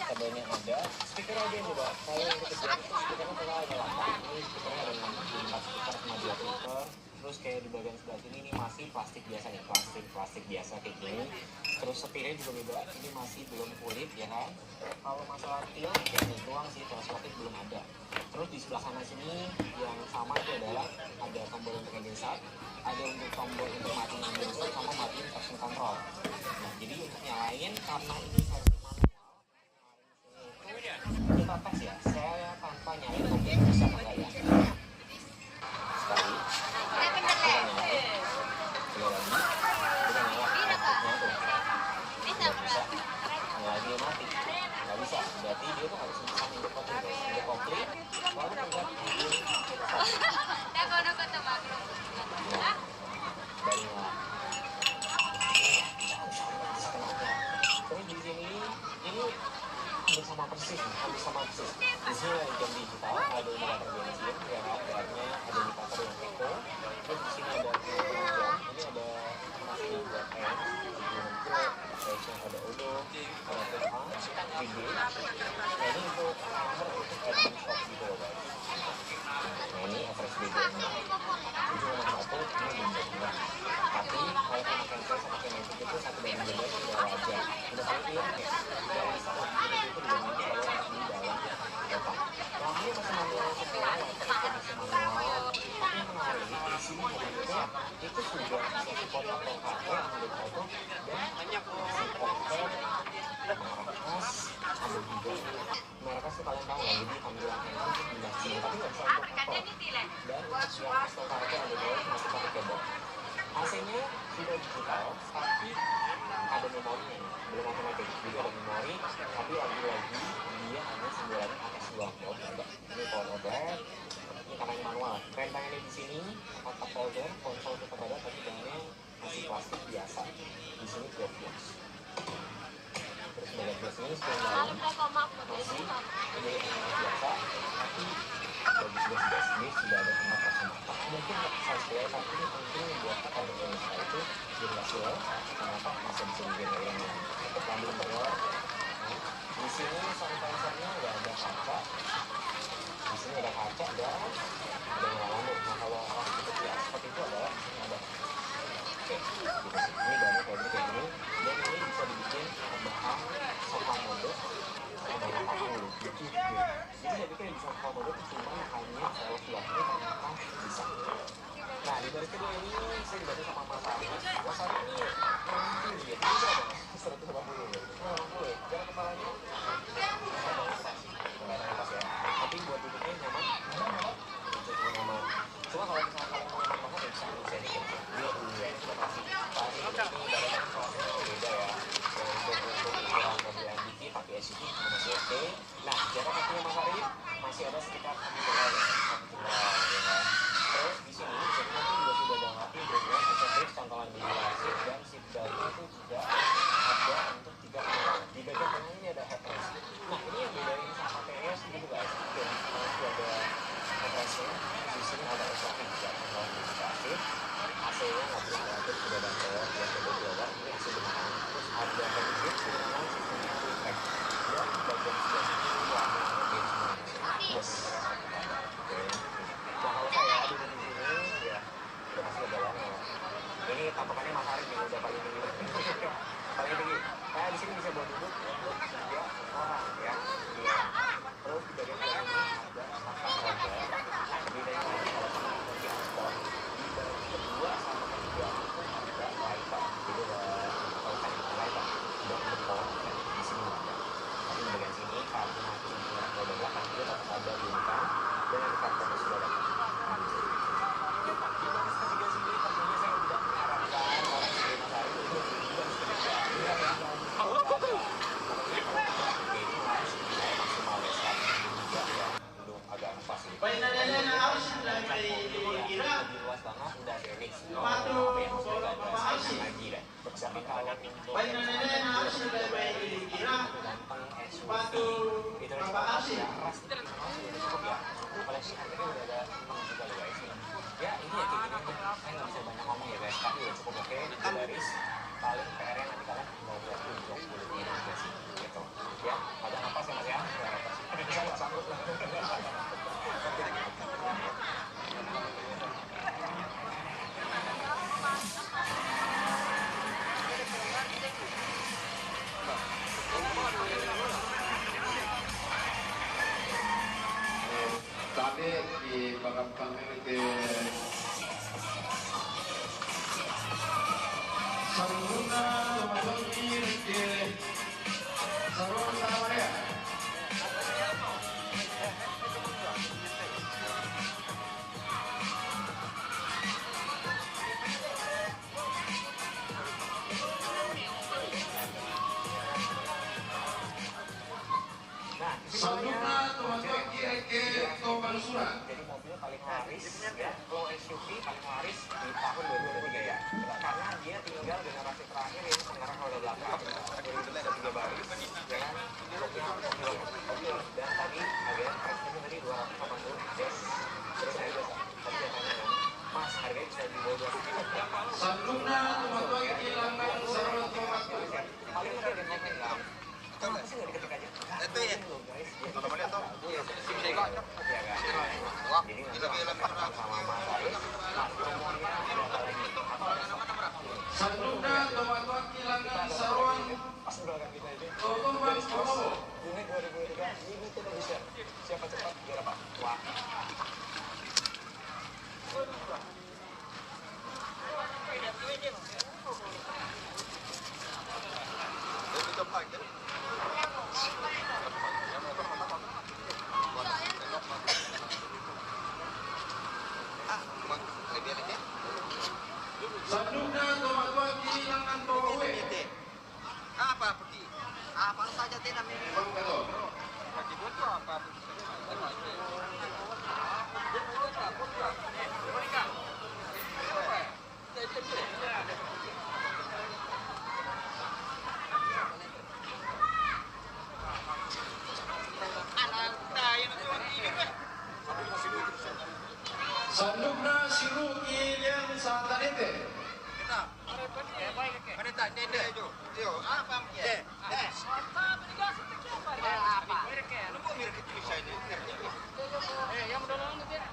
Kabelnya ada, speakernya ada yang coba. Kalau yang kecil itu speakernya terlalu ada, ini speakernya ada enam, empat speaker sama dua filter. Terus kayak di bagian sebelah sini ini masih plastik biasa nih, plastik plastik biasa kayak gini. Terus setirnya juga beda, ini masih belum kulit ya kan. Kalau masalah tiang, ya itu doang sih, teleskopik belum ada. Terus di sebelah kanan sini yang sama itu adalah ada tombol untuk engine start, ada untuk tombol untuk matiin engine start sama matiin traction control. Nah, jadi untuk nyalain karena ini versi manual, kita tes ya, saya tanpa nyalain komputer bisa apa enggak ya. Sekali, kita nyalain, sekali lagi, kita nyalain outputnya tuh. Nggak bisa. Nyalain dia mati. Nggak bisa. Berarti dia tuh harus bisa hidup kopling, guys. Hidup kopling, lalu kita hidup kopling. Nah, dari nyala. Terus di sini, ini hampir sama persis, hampir sama persis. Di sini ada jam digital, ada indikator bensin, ya kan, darnya, ada indikator yang eco. Terus di sini ada jam, ini ada masih buat M, tujuh puluh enam kilo, ada yang ada odo, ada P H, G G. Nah, ini untuk armor, untuk adding shock gitu loh, guys. Nah, ini average B B M-nya. Tujuh koma satu, ini belum berkurang. Tapi kalau pakai cancel sama kinetic itu satu banding dua belas sudah wajar. Udah paling iya nih. Nggak bisa lebih dari itu dibandingin kalau di dalam kotak. Lampunya masih manual semua, wiper masih manual. Tapi yang menarik, di sini mobilnya itu sudah bisa support auto H D, Android Auto, dan support merek khas, ada juga merek khas tuh kalian tahu kan, jadi tampilan handphone tuh pindah sini, tapi nggak bisa untuk motor. Dan untuk yang Aston Martin Underground masih pakai keyboard. A C-nya sudah digital, tapi ada memorinya nih, belum otomatis. Jadi ada memori, tapi lagi-lagi dia hanya sembilan A S doang, ya udah. Ini power outlet, ini karena ini manual. Rem tangannya di sini, kotak holder, konsol tetap ada, tapi bahannya masih plastik biasa. Di sini Govios. Terus bagian plus ini spring dalam masih ini biasa, tapi bagus juga sih guys. Ini sudah ada tempat kacamata. Mungkin saya sepele, tapi ini penting buat kita berpemirsa itu generasi lo, kenapa masih bisa bikin kayak ini. Untuk lampu interior, di sini sunvisornya nggak ada kaca, di sini ada kaca dan ada nyala lampu. Nah, kalau orang seperti seperti itu adalah di sini ada. Oke, gitu. Ini bahannya kayak gini, kayak gini. Dan ini bisa dibikin tambahan sofa mode, tambahan papan dulu. Lucu, gitu. Jadi saya pikir yang bisa sofa mode itu cuma hanya velg doang. Ini ternyata bisa. Nah, di baris kedua ini saya dibantu sama Mas Ari. Mas Ari ini tinggi ya, tinggi berapa? Seratus delapan puluh ya? Seratus delapan puluh ya? Jarak kepalanya bisa banget pas. Lumayan pas ya. Tapi buat duduknya nyaman. Cukup nyaman. Cuma kalau misalnya kalian mau nyaman banget ya bisa duduk sini gitu. Duduk dulu ya, itu udah pasti. Pasti ini badannya prosesnya beda ya. Yang untuk, untuk ukuran mobil M P V pakai S U V juga masih oke. Nah, jarak kakinya Mas Arif masih ada sekitar satu jengkal ya, satu jengkal, ya kan? Terus di sini, di sini nanti juga sudah ada lagi bagian aksesoris cantolan besi klasik dan seat beltnya itu juga ada untuk tiga penumpang. Di bagian tengah ini ada headrest. Nah, ini yang bedain sama T S gitu guys. Oke, masih ada headrestnya. Di sini ada S O P juga, cantolan besi klasik. A C-nya nggak perlu khawatir, sudah ada, ya, double blower. Ini A C beneran. Terus ada head unit dengan sistem electric. Dan bagian sebelah sini ini warnanya beige semua. Yes. Oke. Nah, kalau saya duduk di sini, ya, udah pasti ada banget. Ini tampakannya Mas Arif nih, udah paling tinggi. Paling tinggi. Saya di sini bisa buat duduk untuk tiga orang, ya. Dua. Terus di bagian dalam ini ada papan roda. Nah, bedanya kalau sama di Aston, di bagian kedua sama ketiga itu ada wiper. Jadi ada, kalau saya pakai wiper, udah untuk power outlet, di sini nggak ada. Tapi di bagian sini, karena itu roda belakang, dia tetap ada di depan, dan yang di front itu sudah ada. Di baris ketiga sini, tentunya saya tidak mengharapkan orang seperti Mas Arif itu juga seperti saya. Ini harus saya maksimal ya, seratus juga ya. Belum, agak pas gitu. Lebih luas banget, udah Phoenix. Apa ya, maksudnya nggak ada saingan lagi deh. Tapi kalau untuk yang sama, itu lebih gampang, S U V, itu udah cukup ya, ras, itu udah cukup ya. Apalagi harganya udah ada enam juga loh guys. Ya, ini ya kayak gini aja. Saya nggak bisa banyak ngomong ya guys, tapi udah cukup oke, di baris. Paling P R-nya nanti kalian tinggal buat untuk kulitnya aja sih, gitu. Ya, agak napas ya Mas ya. Agak napas. Saya nggak sanggup lah. Jadi mobil paling laris, ya, low S U V paling laris di tahun dua ribu dua puluh tiga, ya. Karena dia tinggal generasi terakhir yang penggerak roda belakang. Jadi itu ada tiga baris, ya kan? Mobil, mobil, mobil. Dan tadi harganya, price-nya tadi dua ratus delapan puluh. Terus saya juga tadi saya tanya, kan, "Mas, harganya bisa di bawah dua ratus juta?" Sanduqna, teman-teman, kehilangan sarung tomat. Paling mungkin dia ngomong, "Kenapa sih nggak diketik aja?" Itu ya. Iya, guys. Iya, kan? Jadi nanti sama Mas Aris, Mas Romo ini ada lagi. Sanduqna, teman-teman, kehilangan sarung. Pas di belakang kita aja. Tomat Kosovo. Juni dua ribu dua puluh tiga, ini kita bisa. Siapa cepat, dia dapat. Wah. Sanduqna, tomat, kehilangan tomat. Apa pergi? Apa saja tidak memang. Pergi betul apa? Sanduqna, siru kilian satanete. Mana tak nende? Yo, apa? Eh, eh. Apa? Lupa mirip itu saya ini. Eh, yang udah lama dia.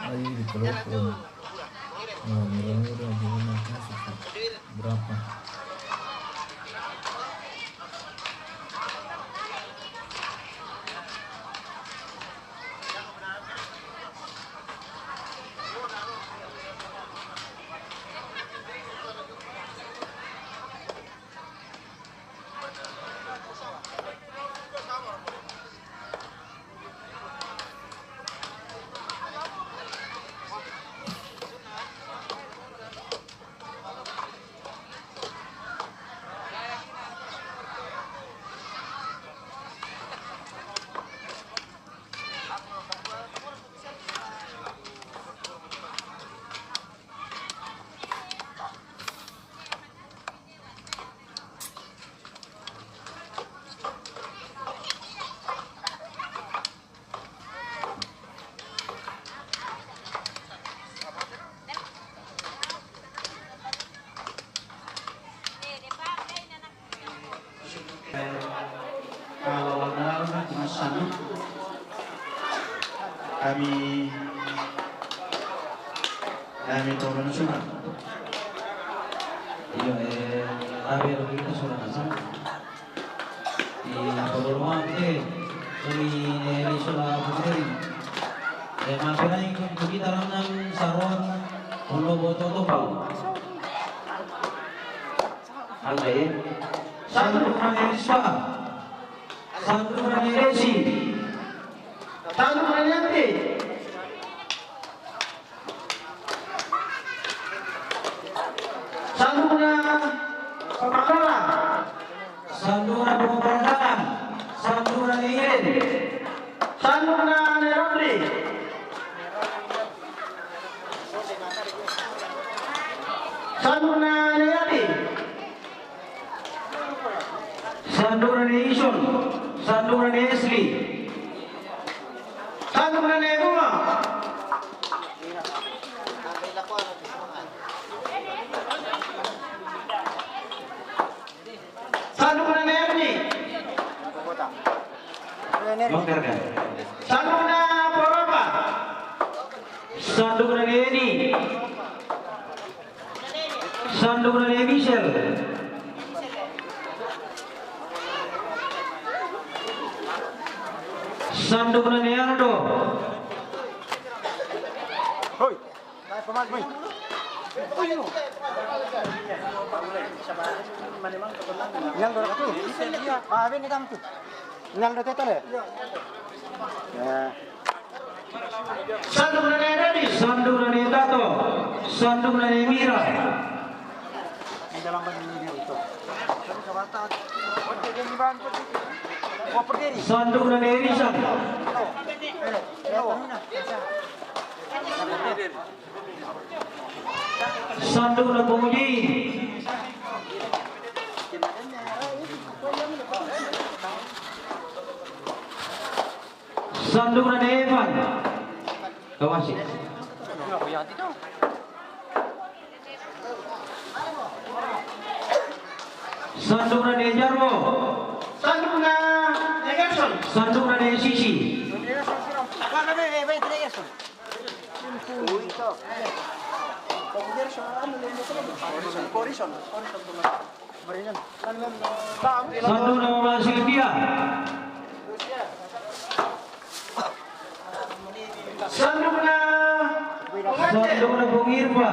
Ayo, di Palopo. Nah, murah-murah di rumah kasih. Berapa? Kami, kami turun sunat. Iyo, eh, kami begitu sudah masuk. Di apa dulu, eh, ini, eh, ini sudah berdiri. Eh, mampir aja ke kita dalam saruan, pulau Boto Tumpang. Angka, eh. Satu, dua, eh, sudah. Sandung na Desi. Sandung na Yanti. Sandung na Papandaran. Sandung na Papandaran. Sandung na Iren. Sandung na Nerabri. Sandung na Neyati. Sandung na ni Ison, sandung na ni Esli. Sandung na ni Bunga. Sandung na ni Erni. Sandung na Porapa. Sandung na ni Eni. Sandung na ni Michel. Sandung na ni Aldo. Hoi. Yang dorang tu. Ah, ben kita tu. Yang dah tetal ya? Ya. Sandung na ni Dadi. Sandung na ni Tato. Sandung na ni Mira. Sandung na ni Risa. Sandung na Puji. Sandung na ni Evan. Kawasi. Sandung na ni Jarwo. Sandung na ni Gerson. Sandung na ni Sisi. Sandung na Mama Silvia. Sandung na Pungirpa.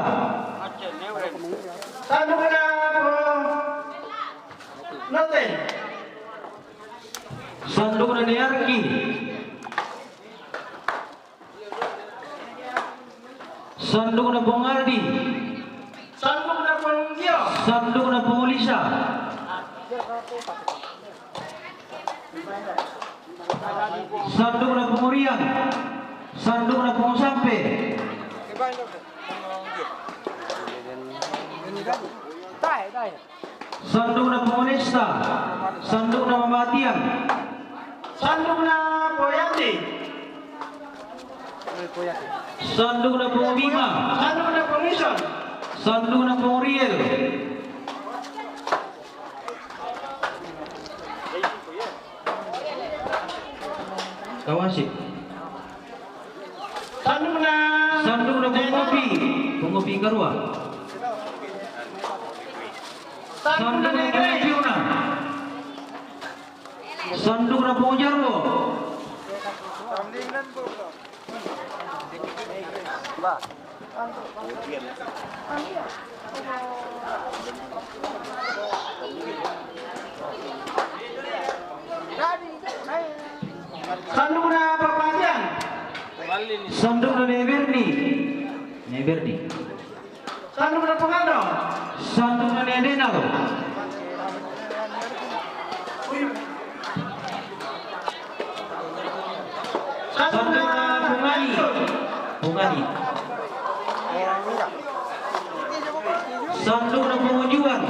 Sandung na Pung Noten. Sandung na ni Arki. Sandung na Pung Aldi. Sandung na Pung Gio. Sandung na Pung Lisa. Sandung na Pung Urian. Sandung na Pung Sampe. Sandung na Pung Onesta. Sandung na Mamatian. Sandung na Poyati. Sandung na Pung Bima. Sandung na Pung Ison. Sandung na Pung Riel. Kawasi. Sandung na. Sandung na Pung Opi. Pung Opi karua. Sandung na Pung Piuna. Sandung na Pung Jarwo. Sandung na Papatian. Sandung na ni Berni. Ni Berni. Sandung na Pung Ando. Sandung na ni Denal. Sandung na Pung Ani. Pung Ani. Sandung na Pung Juan.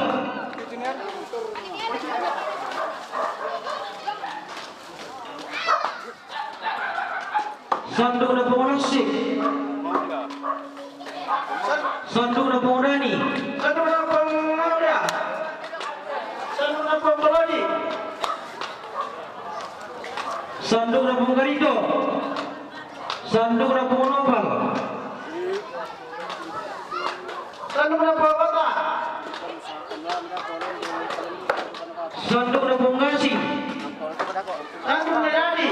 Sandung na Pung Lasik. Sandung na Pung Dani. Sandung na Pung Lauda. Sandung na Pung Kolodi. Sandukna Pung Garito. Sandukna Pung Nopal. Sandukna Pung Bata. Sandukna Pung Gasing. Sandukna Dadi.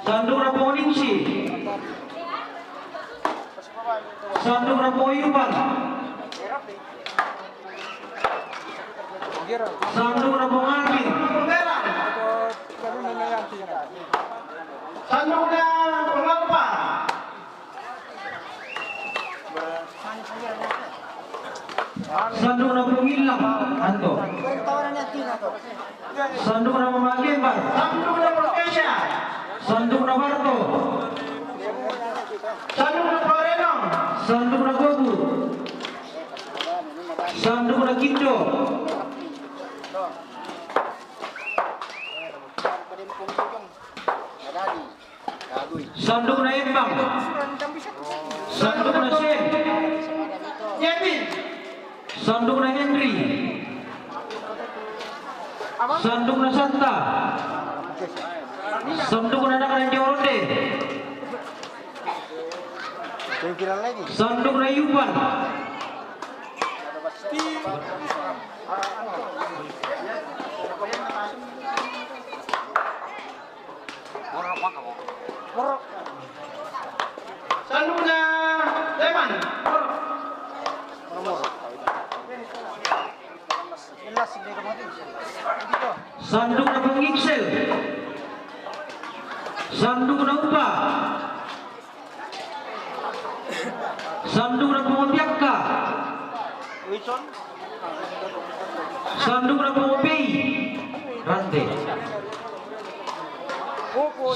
Sandukna Pung Ningsi. Sandukna Pung Yupan. Sandukna Pung Alvin. Sandukna Pung Alpa. Sandukna Pung Illang. Anto. Sandukna Mama Kembar. Sandukna Pung Kesha. Sandukna Barto. Sandukna Pung Renong. Sandukna Gobu. Sandukna Kindo. Sandukna Embang. Sandukna Sen. Sandukna Henry. Sandukna Santa. Sandukna Anak Ranjau Ronde. Sandukna Yupan. Sandukna Leman. Sandukna Pung Ixel. Sandukna Upa. Sandukna Pung Piakka. Sandukna Pung Pei. Rante.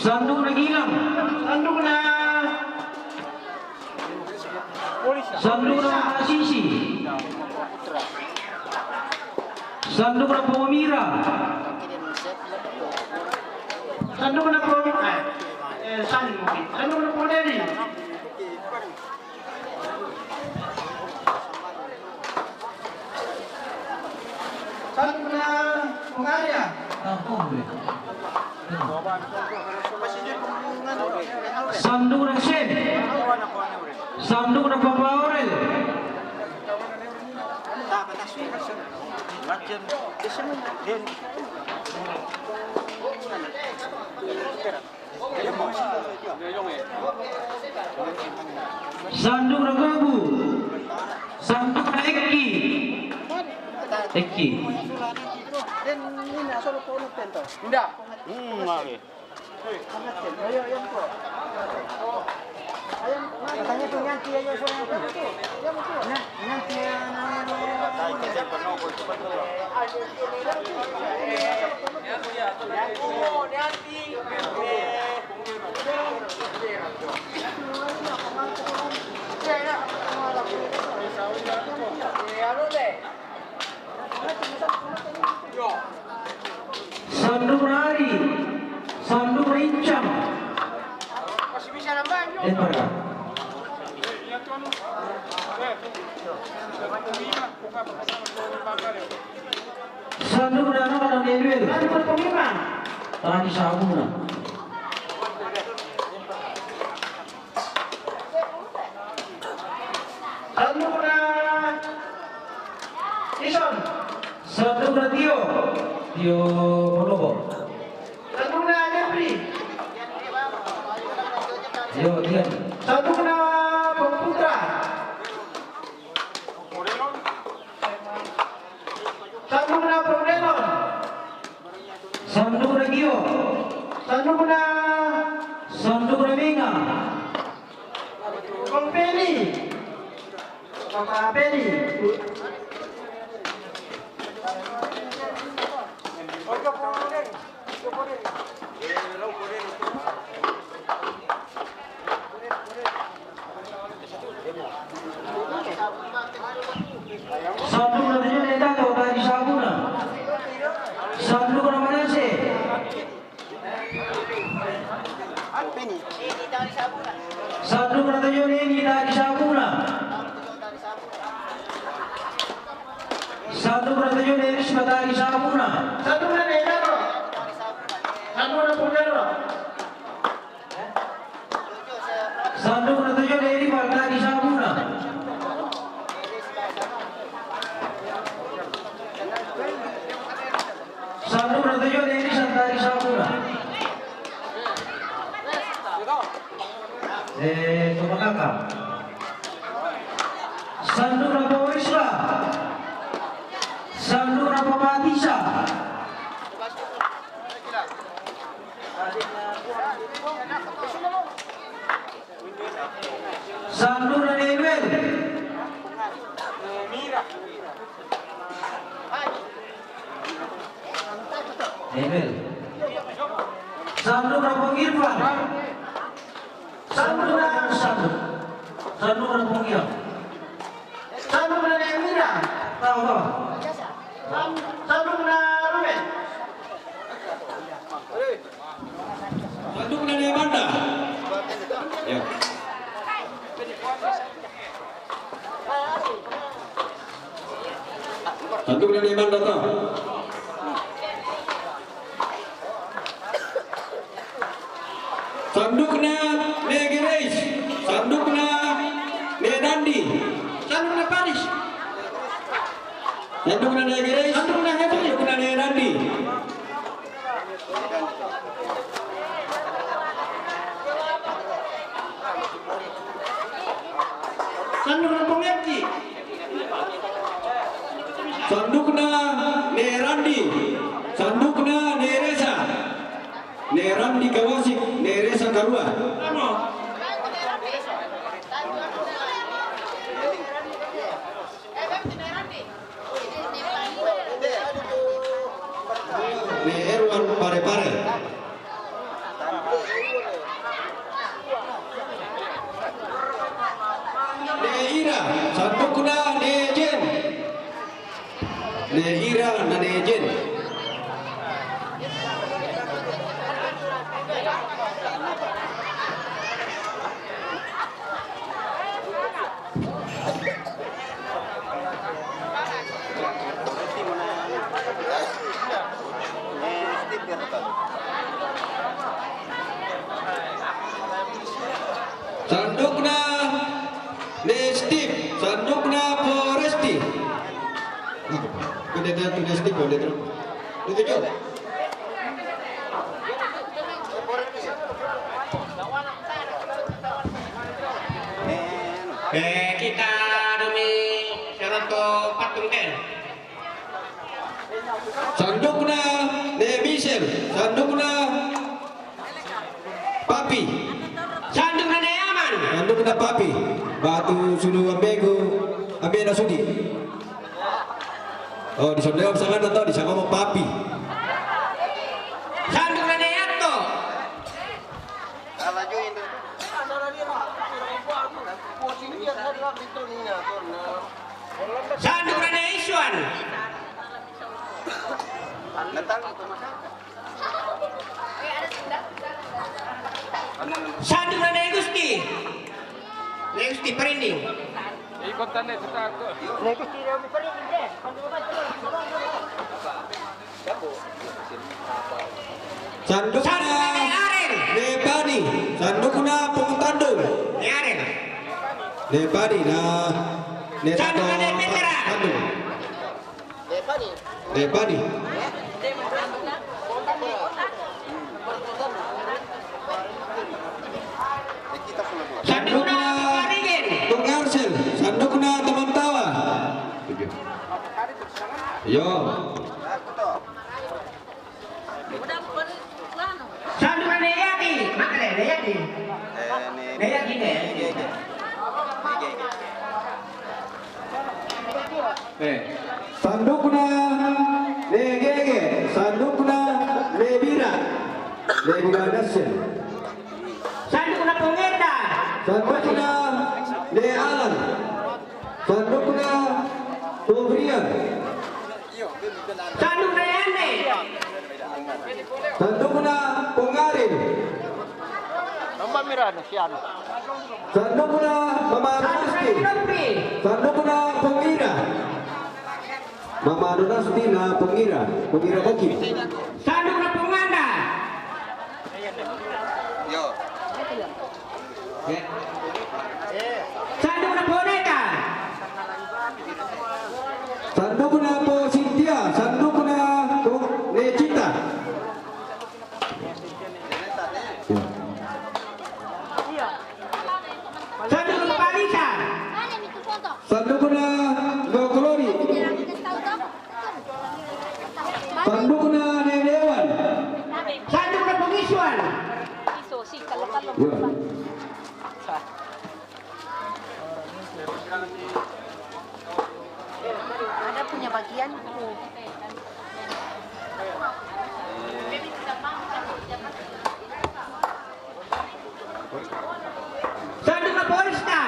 Sandukna Gilang. Sandukna. Sandukna Sisi. Sandukna Pung Mira. Sandukna Pung, eh, eh, San, Sandukna Pung Dedi. Sandukna Pung Arya. Sandukna Sen. Sandukna Papa Aurel. Sandukna Gobu. Sandukna Eki. Eki. Nda. Hmm, mari. Katanya tu nyanti aja suara tu. Nyanti. Sandukna Ari, Sandukna Icang. Lepar ka? Sandukna Anak Anak Emmanuel. Tadi sabuna. Sandukna Ison. Sandukna Tio. Tio Polobo. Sandukna Jeffrey. Tio Tian. Sandukna Pung Putra. Sandukna Pung Denon. Sandukna Gio. Sandukna. Sandukna Minga. Pung Peli. Pung Peli. Sandukna Tio Neta, tadi sabuna. Sandukna Manase. Sandukna Tio Neni, tadi sabuna. Sandukna Tio Neni, tadi sabuna. Sandukna Neta, bro. Sanduk na tuju na Eri Baltari Sabuna. Sanduk na tuju na Eri Santari Sabuna. Eh, toma kaka. Sanduk na Paurisba. Sanduk na Pamatisa. Sanduk na Nebel. Nebel. Sanduk na Pong Irfan. Sanduk na sanduk. Sanduk na Pong Irfan. Sanduk na Nemira. Tahu, tahu. Sanduk na Ruben. Sanduk na Nemanda. Ya. Sanduk na Nemanda to. Sanduk na Negereis. Sanduk na Nedandi. Sanduk na Paris. Sanduk na Negereis. Sanduk na Negereis. Sanduk na Nedandi. Sanduk na Pongeti. Sanduk na Nerandi. Sanduk na Neresa. Nerandi kawasik, Neresa karua. Ne Erwan Pare-Pare. Ne Ira, sandukna ne Jen. Ne Ira na ne Jen. Sandukna ne Steve, sandukna Foresti. Kau dia tu ne Steve, kau dia tu. Itu je. Eh, kita demi seroto patung ken. Sandukna ne Michel, sandukna Papi. Sandukna ne Aman. Sandukna Papi. Batu sulu ambegu, ambena sudi. Oh, di sana sama tahu di sana mau Papi. Sandukna ne Atto. Sandukna ne Iswan. Sandukna ne Gusti. Ne Gusti Perinding. Ikut tanda cerita aku. Ne Gusti Perinding deh. Sandukna Nepani, sandukna Pungtandung. Nepani na Nepani. Sandukna Nepani. Sandukna Pung Arsel, sandukna Tamantawa. Yo. Sandukna Neyati, makale Neyati. Neyati ne. Eh. Sandukna Negege, sandukna Nebira. Nebira Nasir. Sandukna Pungeta. Sandukna Ne Alan. Sandukna Pungrian. Sandukna Yande. Sandukna Pongarin. Nomor mirano siano. Sandukna Mama Donasti. Sandukna Pongira. Mama Donasti na Pongira. Pongira Boki. Sandukna Ponganda. Sandukna po Sintia, sandukna po Necita. Sandukna po Alisa. Sandukna po Kolori. Sandukna Nenewan. Sandukna po Miswan. Ya. Ada punya bagian. Sandukna po Rista.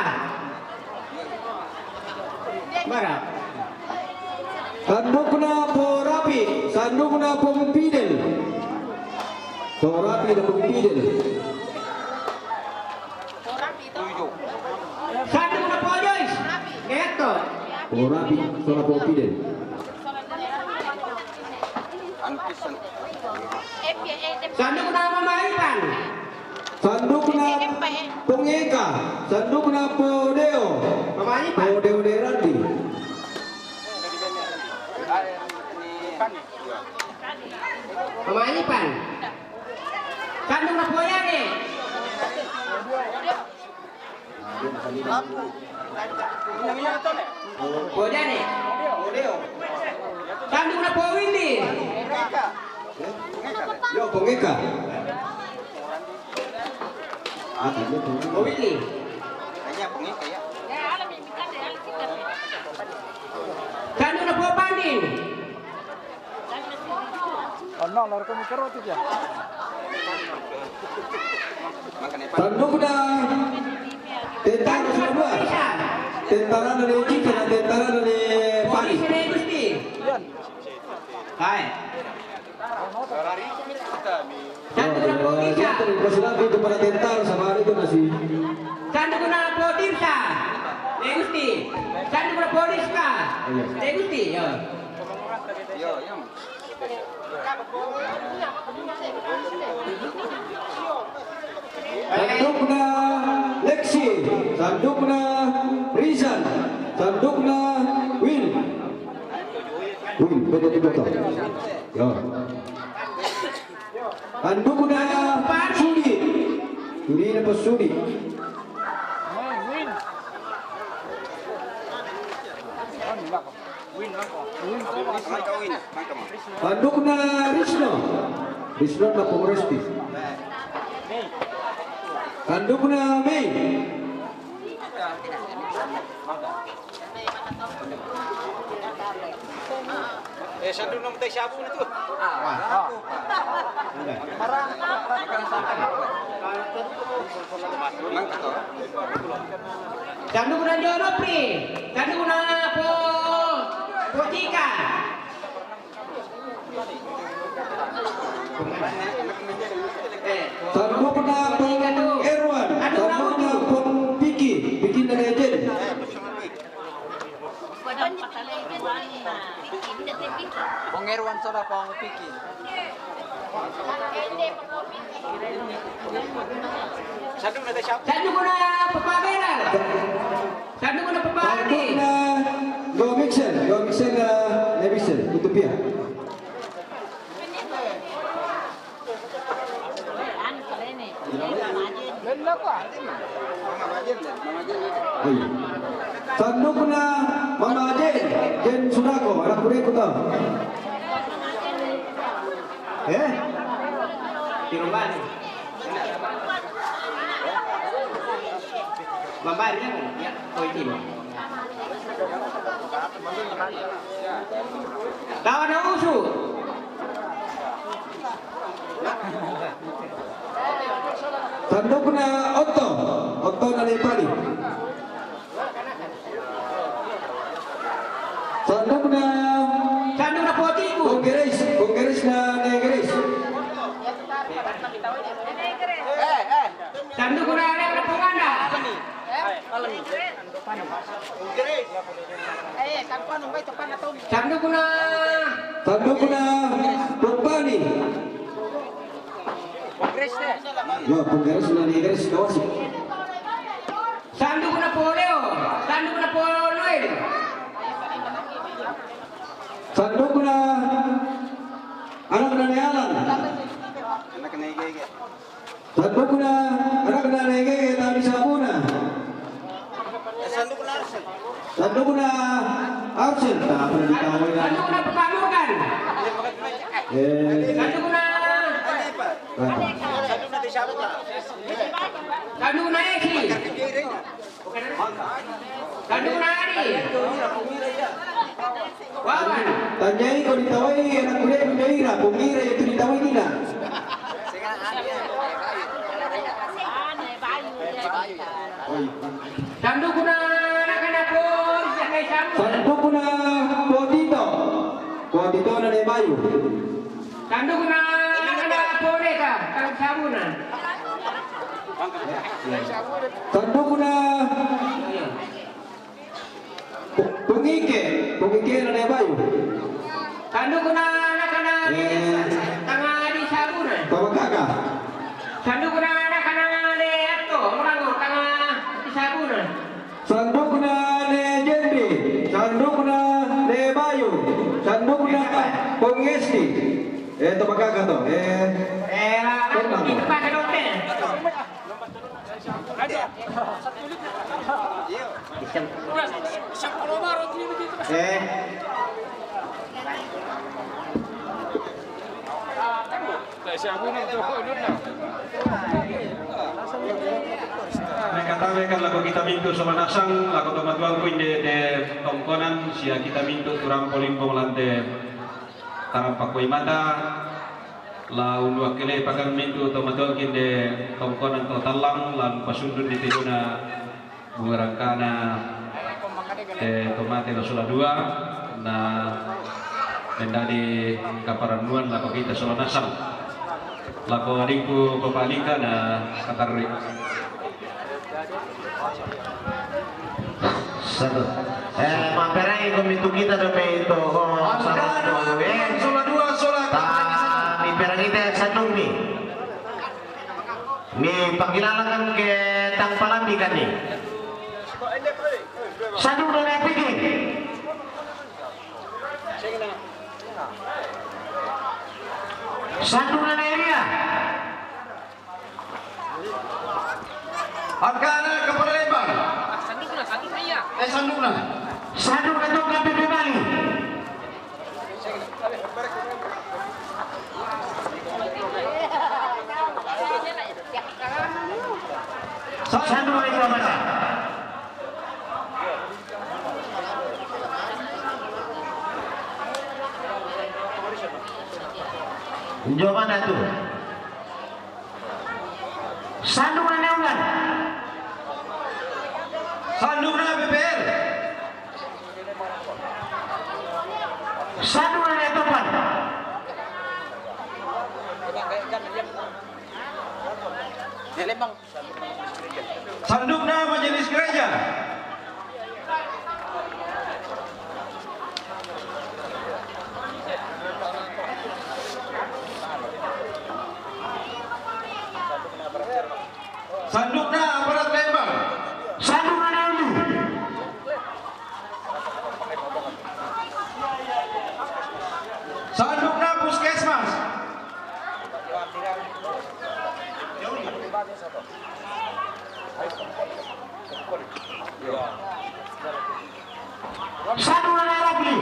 Bara. Sandukna po Rapi, sandukna po Pidel. Po Rapi dan po Pidel. Sandukna po Joyce. Ngeto. Po Rapi, sona po Pidel. Sandukna Mama Ipan. Sandukna po Ngeka. Sandukna po Deo. Mama Ipan. Po Deo Derandi. Mama Ipan. Sandukna po Yane. Podane. Sandukna po Windy. Yo, po Ngeka. Ah, tadi po Windy. Po Windy. Sandukna po Pandin. Oh, no, lor ko mikro tu dia. Sandukna tentara semua. Tentara dari Cika dan tentara dari Paris. Hai. Sandukna po Cika. Terima kasih itu para tentara sama hari itu masih. Sandukna po Tirsa. Negusti. Sandukna po Rizka. Negusti, ya. Yo, yo. Sandukna Lexi, sandukna Rizan, sandukna Win. Win, beda di botol. Yo. Sandukna Sudi. Sudi na po Sudi. Sandukna Risno. Risno na po Resti. Sandukna Mei. Eh, sandukna po Shabu na tu. Sandukna Jono Pri. Sandukna po, po Cika. Sandukna po Erwan. Sandukna po Piki. Piki na legend. Pong Erwan sona pong Piki. Sandukna Papa Belar. Sandukna Papa Andi. Sandukna Go Mixel. Go Mixel, eh, Mixel. Utopia. Sandukna Mama Jen, Jen Sudako, anak kureku to. Eh? Di rumah ni. Mama Jen, ya, oh, ini. Lawan na usu. Sandukna Otto. Otto na Nepali. Sandukna. Sandukna Potiku. Kongres, kongres na Negres. Sandukna Negres Ponganda. Sandukna. Sandukna Pongpani. Yo, penggaris na Negres kawasi. Sandukna Poleo. Sandukna Poloel. Sandukna anakna ne Alan. Anakna ne Gege. Sandukna anakna ne Gege, tau disabuna. Sandukna Arsel. Sandukna Arsel, tak pernah ditawain. Sandukna Petamburan. Eh. Sandukna. Apa? Sandukna Eki. Sandukna Ari. Wawan. Tanyai ko ditawai anak kuda Punjaira, Pungira itu ditawai nina. Sandukna anak-anak pun, siapa yang sambut? Sandukna Potito. Potito na ne Bayu. Sandukna anak-anak pun deka, kalau sabuna. Sandukna Pungike, Pungike na ne Bayu. Sandukna anak-anak ne, eh, tanga disabuna. Pamakaga. Sandukna anak-anak ne Atto, Malango, tanga disabuna. Sandukna ne Jendi, sandukna ne Bayu, sandukna Pungesti. Eh, tau makaga to. Eh, eh, lah, itu pakai dompet. Eh. Mekatabe kan lako kita mintu sola nasang, lako tomatuangku inde te tongkonan, sia kita mintu turampo limbong lante. Tarappa koi mata, la ulu akkele pakan mintu to matuangki inde tongkonan to tallang, lan pasundun di tedona bunga rangkana, eh, to mate la sola dua, na mendadi kaparannuan lako kita sola nasang. Lako adikku Bapak Lika na katarri. Satu. Eh, maperai ko mitu kita dope itu, oh, satu, eh. Sola dua, sola. Ta, mi perang ite sandung mi. Mi panggilakan ke tang palambi kan ni. Sandung na ne Piki. Sandung na ne Elia. Angkana kepala lembang. Sandukna, sandukna iya. Eh, sandukna. Sandukna to kape pe Bali. Sandukna itu apa? Jawaban Datu. Sandukna ne Ulan. Sandukna P P R. Sandukna ne Topan. Sandukna Majelis Gereja. Sandukna aparat Lembang. Sandukna Daudi. Sandukna Puskesmas. Sandukna Rapli.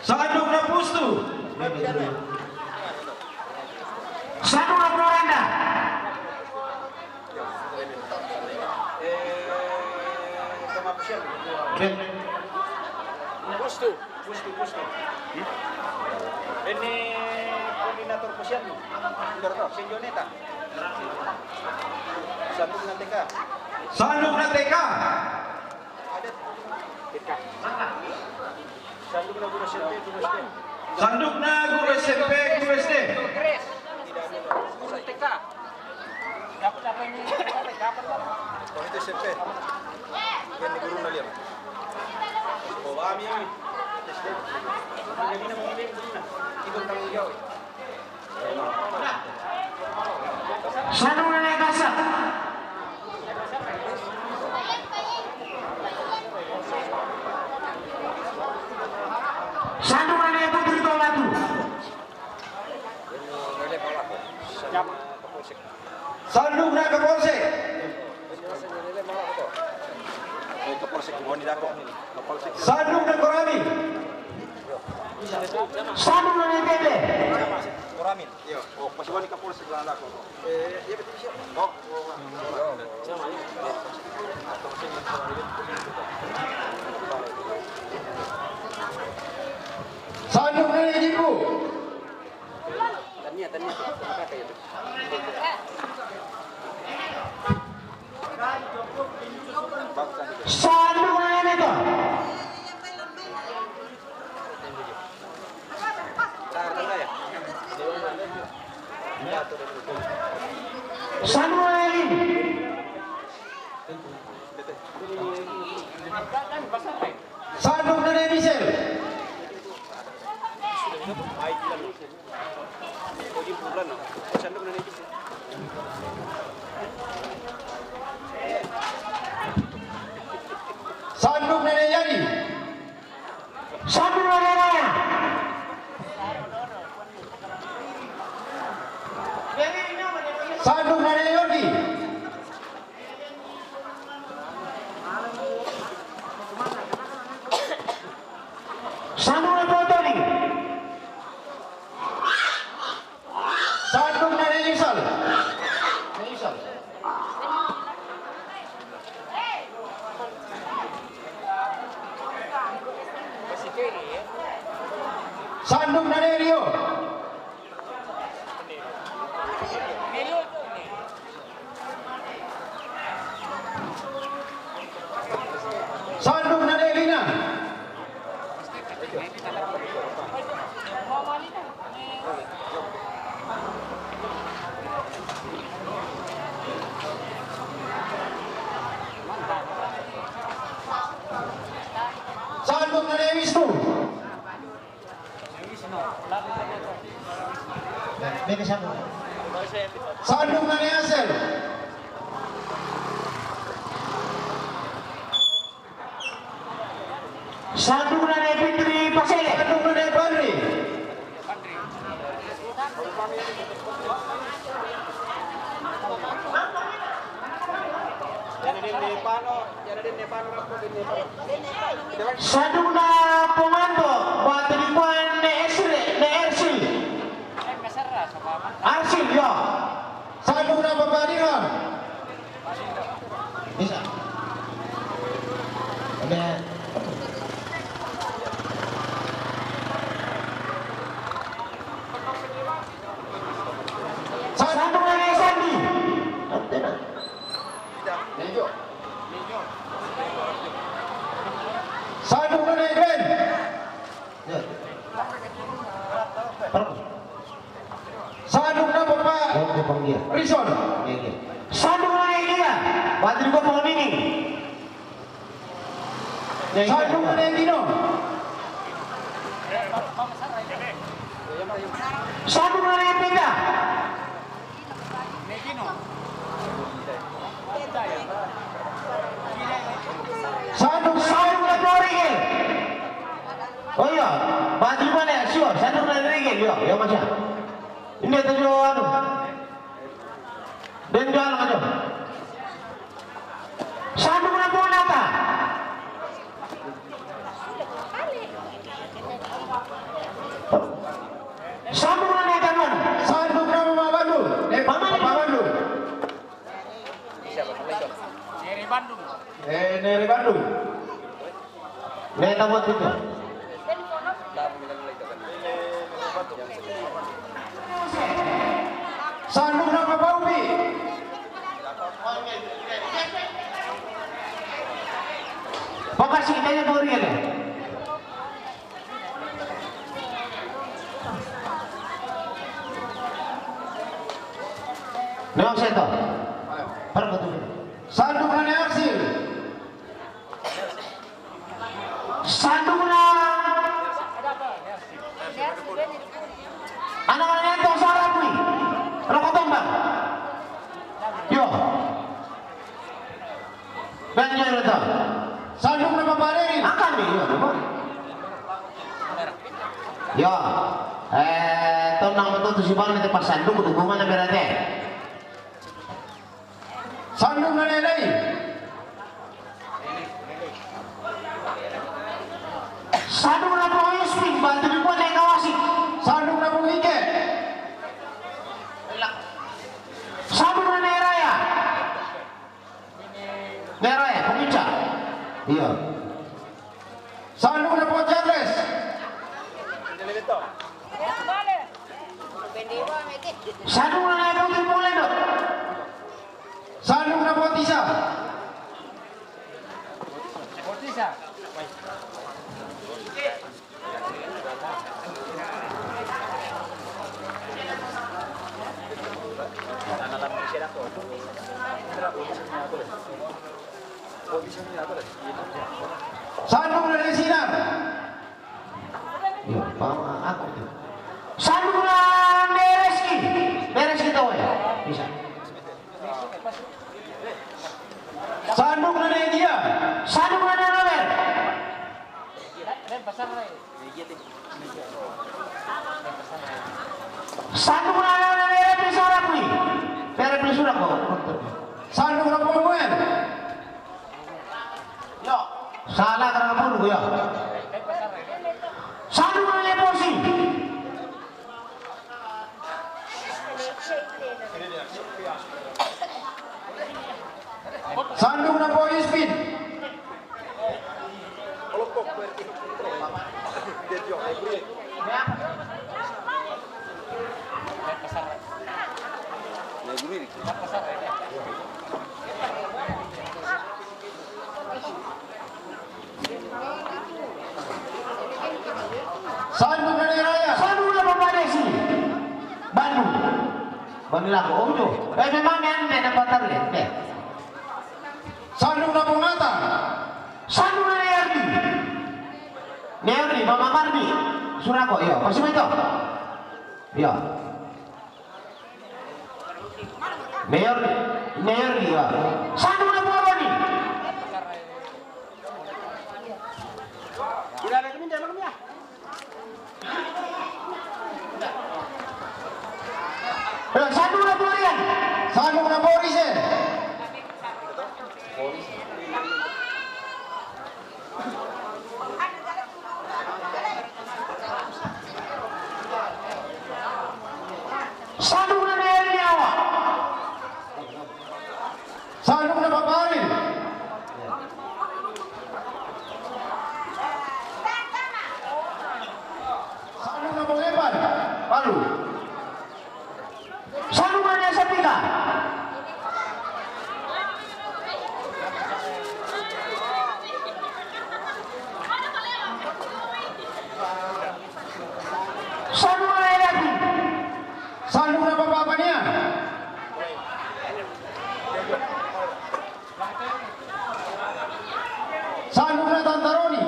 Sandukna Pustu. Sandukna Poranda. Pustu. Pustu, pustu. Ini koordinator posyandu. Senjoneta. Sandukna T K. Sandukna T K. Sandukna guru S M P, guru S D. Sandukna guru S M P, guru S D. Guru T K. Dapat apa ini? Dapat apa? Kalau itu S M P. Ini guru na lihat. Oh, kami ini. S D. Jadi, nama ini guru na. Ikut tanggung jawab. Sandukna ne Kasa. Sandung nane Putri Tolatu. Sandung nane Kapolsek. Sandung nane Korami. Sandung nane Tete. Sandung nane Jipu. Sandung nane Neto. Sandung nane Lin. Sandung nane Michel. Sandung nane Yadi. Sandung nane Raya. Sandung nane Yodi. Sandung nane Toni. Sandung nane Isal. Isal. Sandung nane Rio. Sandung nane Lina. Sandung nane Wisnu. Beke sandung. Sandung nane Asel. Sandung nane Fitri Pasele. Sandung nane Fadri. Sandung na pemando, batu di kuan ne Esre, ne Ersil. Arsil, yo. Sandung na pepadiran. Bisa. Ada. Sandung nane Sandi. Antena. Sandung nane Glenn. Ya. Sandung na papa. Oke, panggil. Rison. Iya, iya. Sandung nane Gina. Batu di kuan ne Nini. Sandung nane Gino. Sandung nane Pita. Sandung nane Rigel. Oh iya, batu di kuan ne, sio, sandung nane Rigel, yo, yo, masya. Ini tujuh anu. Den jual aja. Sandung na pona ta. Sandung nane Taman. Sandung nane Mama Bandung. Eh, Mama Bandung. Nere Bandung. Eh, Nere Bandung. Neta buat itu. Sandung na papa Upi. Papa si kita nya bori ya. Neo seto. Para betul. Sandung nane Arsil. Sandung na. Anak-anak yang tahu sarap nih. Rokok tombang. Yo. Banjir itu. Sandung na papa Riri. Angkat nih, yo, apa? Yo. Eh, tau nang tu si bang nanti pas sanduk tu gua mana berarti? Sanduk na nai. Sanduk na po Ispin, bantu di gua naik kawasi. Sanduk na po Ike. Sanduk na nai raya. Nai raya, pemuncak. Iya. Sanduk na po Charles. Sanduk na nai po Timulendo. Sanduk na po Tisa. Sanduk na nai Sinar. Yo, pama aku tu. Sanduk na nai Reski. Nai Reski tau ya? Bisa. Sanduk na nai dia. Sanduk na nai Robert. Sanduk na nai Repi Sarapui. Repi sudah kok. Sanduk na po Manuel. Yo. Salah karena pun gua. Sanduk na nai Posi. Sanduk na po Ispin. Sanduk na nai raya. Sanduk na po Padesi. Bandung. Bandung lako. Oh, itu. Eh, memang yang ada patar ya. Eh. Sanduk na po Nathan. Sanduk na nai Ardi. Nai Ardi, Mama Mardi. Surako, iya. Pasi itu. Iya. Mayor, mayor dia. Sanduk na po Roni. Eh, sanduk na po Rian. Sanduk na po Rise. Sanduk na nai Erniawa. Sanduk na po Parin. Sanduk na po Evan. Palu. Sanduk na nai Sapika. Sanduk na nai Dapi. Sanduk na po Papania. Sanduk na Tantaroni.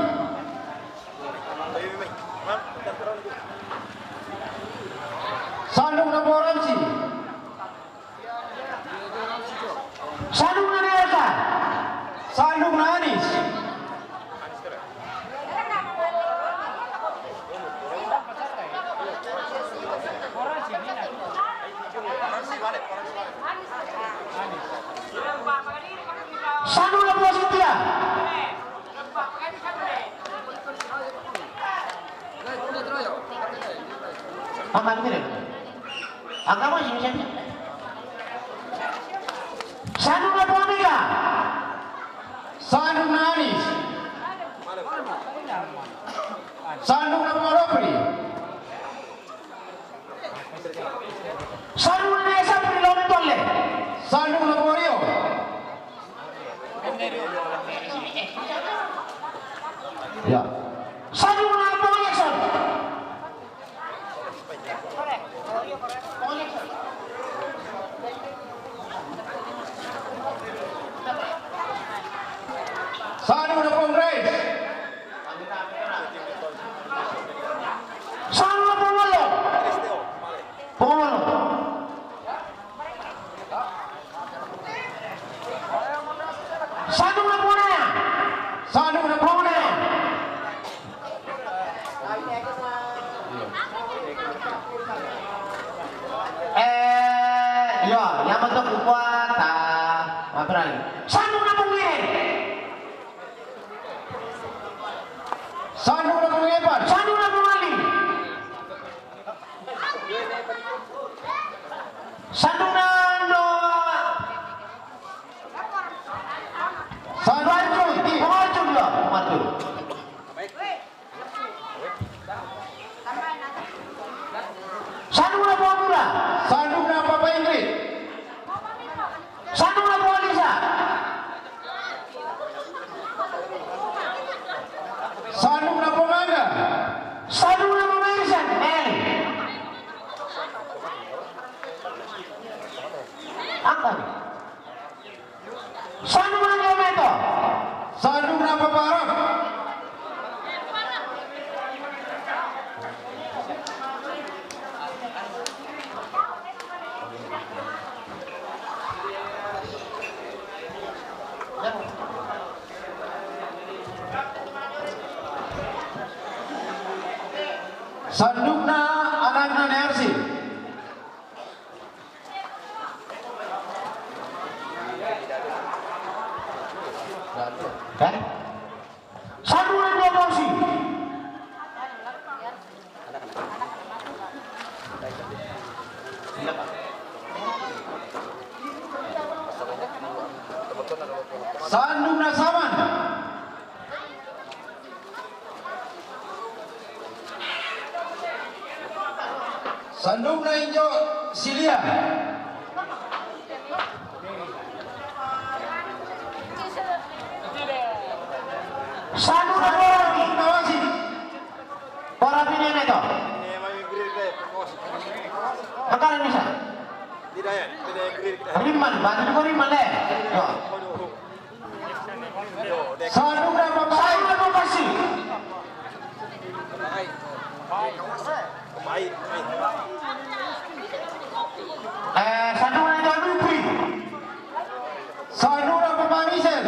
Sanduk na po Ransi. Sanduk na nai Elsa. Sanduk na Anis. Sanduk na po Sintia. Angkat diri. Angkat mo, sini, sini. Sanduk na po Mika. Sanduk na Anis. Sanduk na po Ropri. Sanduk na nai Sapri, Lomitolle. Sanduk na po Rio. Ya. Sanduk na po Jackson. Sanduk na po Grace. Sanduk na po Malo. Po Malo. Sanduk na po Naya. Sanduk na po Naya. Sandung na Pong Epan. Sandung na Pong Ali. Sandung na no. Sandung na Pong Arjun. Pong Arjun ya, Pong Arjun. Sandung na Pong Mura. Sandung na Papa Ingrid. Sandung na Pong Alisa. Sandung na Pong Angga. Sandung na Pong Merisan. Eh. Angka. Sandung na Pong Meto. Sandung na Papa Arap. Sandung na anak na Nersi. Eh? Sandung na dua porsi. Sandung na Saman. Sandung na Injo Silia. Sandung na Borapi. Sandung na Wasi. Borapi ini to. Angkalan bisa. Riman, bantu ko riman, eh. Yo. Sandung na Papa Ai. Sandung na Papa Ai. Eh, sandung na Dupri. Sandung na Papa Misel.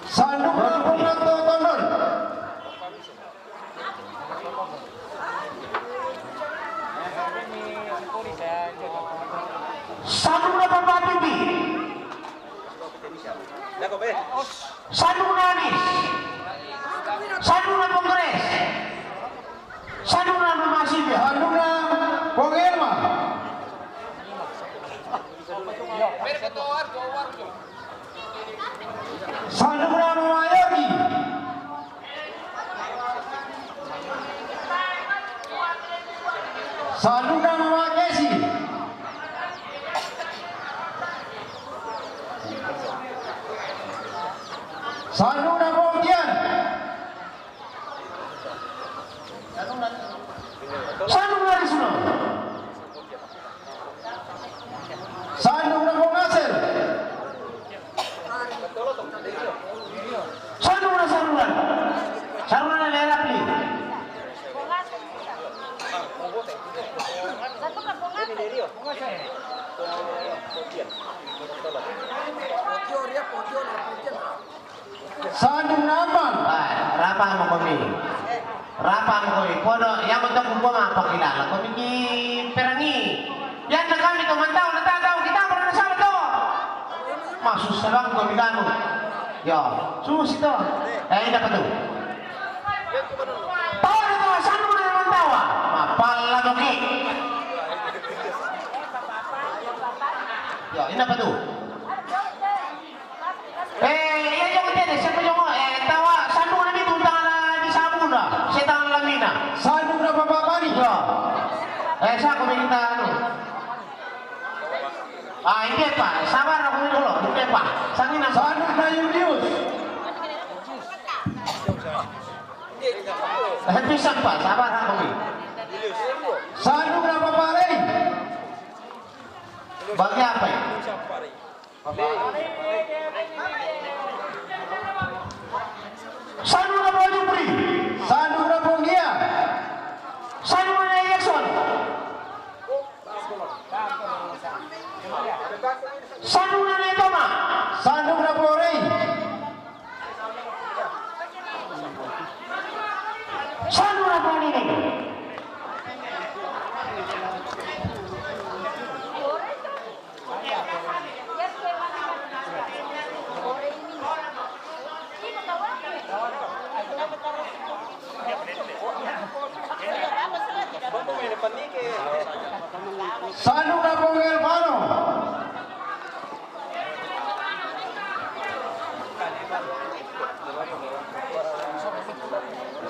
Sandung na Papa Tondon. Sandung na Papa Pipi. Sandung na Anis. Sandung na Pong Grace. Sandung na Mama Silvia. Sandung na Pong Elma. Sandung na Mama Yogi. Sandung na Mama Kesi. Sandung na Pong Tian. Sandung na Risma. Sandung na Pong Asel. Sandung na Sarulan. Sarulan na Lerapli. Sandung na Amang. Ai, rapa mo komi. Rapa mo komi. Kono, iya mo to kumbo mapakilala komi ki perangi. Iya na kami to mantau, na tatau, kita pernah sama to. Masusa bang komi kanu. Yo, susi to. Eh, ina pa tu. Tawa na to, sandung na mantau. Mapala to ki. Yo, ina pa tu. Eh, iya, jong tede, siapa jong, eh, tawa, sandung na mitu, tangan na di sabun na, setang na lamina. Sandung na Papa Pani. Yo. Eh, sa ko minta anu. Ah, ini pa, sabar aku dulu, ini pa. Sangina. Sandung na Yulius. Eh, pisang pa, sabar aku ni. Sandung na Papa Lei. Bagi apa ya? Sandung na Pong Jupri. Sandung na Pong Gia. Sandung na Jackson. Sandung na Toma. Sandung na Pong Rei. Sandung na Pong Nining.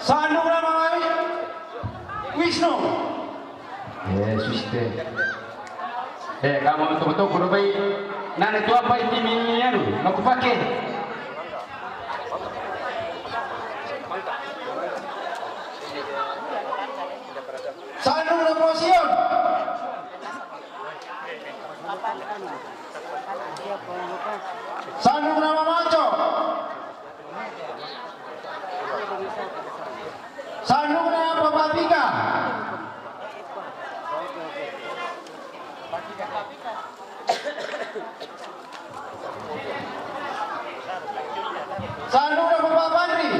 Sandung na Mama Wisnu. Eh, suste. Eh, kamu toko-toko do bai. Nana tu apa iti mi anu, mau kupake. Sandung na Posion. Sandung na Mamaco. Sandung na Papa Pika. Sandung na Papa Panri.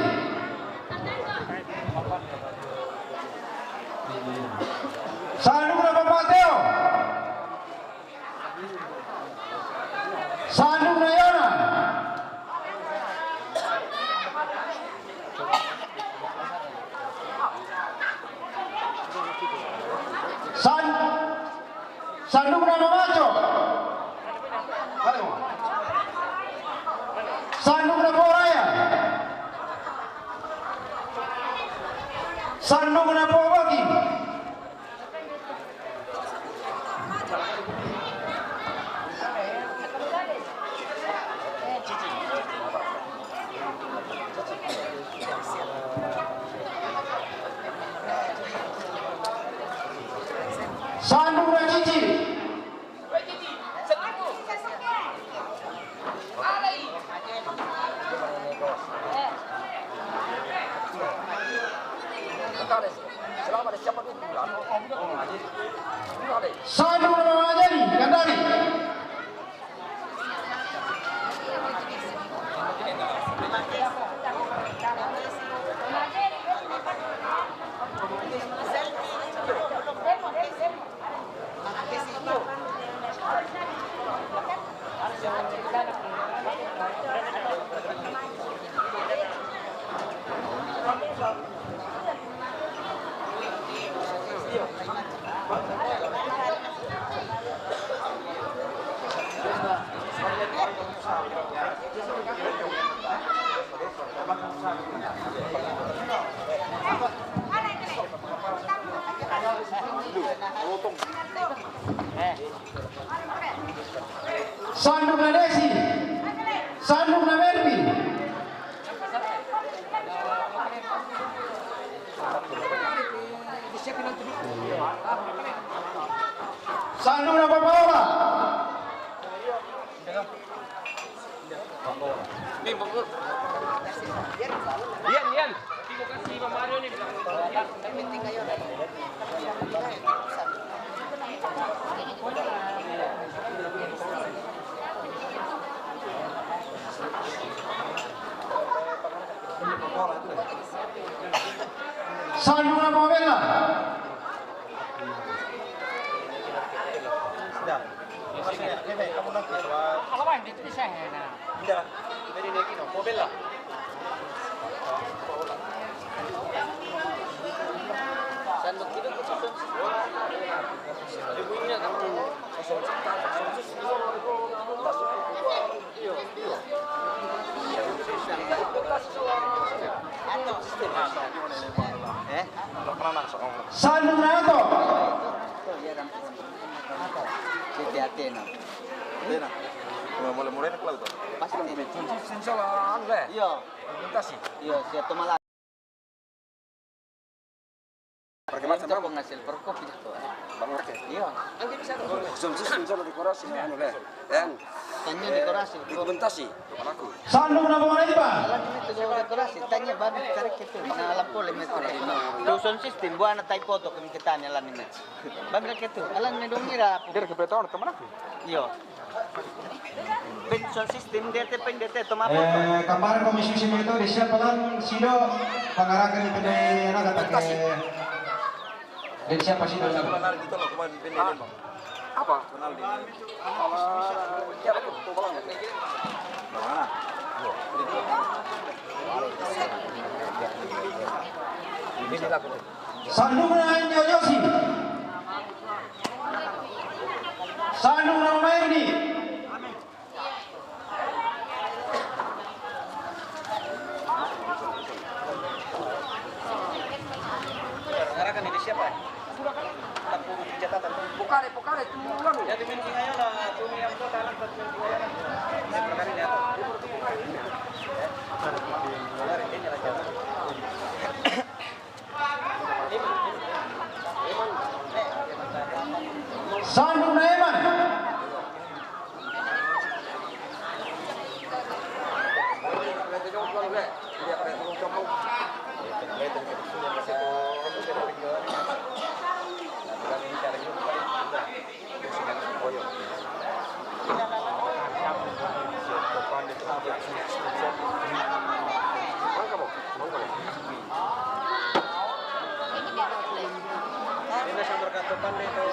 Sandung na Papa Teo. Sandung na Yona. San-, Sandung na Mamaco. Sandung na Poraya. Sandung na Pobaki. Sandung na Cici. Sandung na Mama Jani, Kandari. Sandung na Desi. Sandung na Melvi. Sandung na Papaola. Ian, Ian. Sandung na Papaola. Eh? Sandung na Ato. Siti Atena. Atena. Mau mulai-mulai nak laut. Pasti. Insya Allah, anu, eh. Iya. Implementasi. Iya, siap tu malam. Pakai macam apa? Penghasil perkop gitu. Bang, oke. Iya. Khusus, insya Allah dekorasi, anu, eh. Kan? Tanya dekorasi. Implementasi. Sandung na Papaola. Alan ini tu dekorasi. Tanya babi tarik itu. Nah, lampu lima itu. Tu sound system, buat anak tai foto kami kita ni Alan ini. Babi lagi tu. Alan ni dong ira. Dia ke beritahu teman aku. Iyo. Pen sound system dia te pen dia te toma foto. Eh, kamar komisi simi itu di siapa lan sido pangarakan di pendai anak kata ke. Dari siapa sih dulu? Apa? Sandung na Yosi. Sandung na Mairni. Sandung na Eman.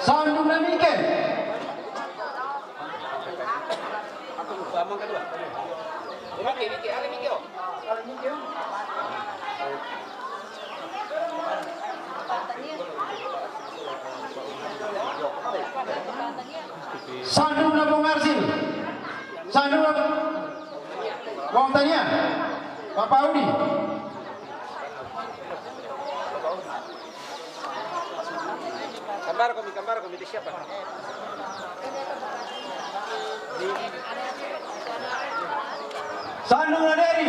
Sandung na Mikel. Sandung na Bung Arsil. Sandung na Bung Tania. Papa Udi. Kambar komi, kambar komi, di siapa? Sandung na Deri.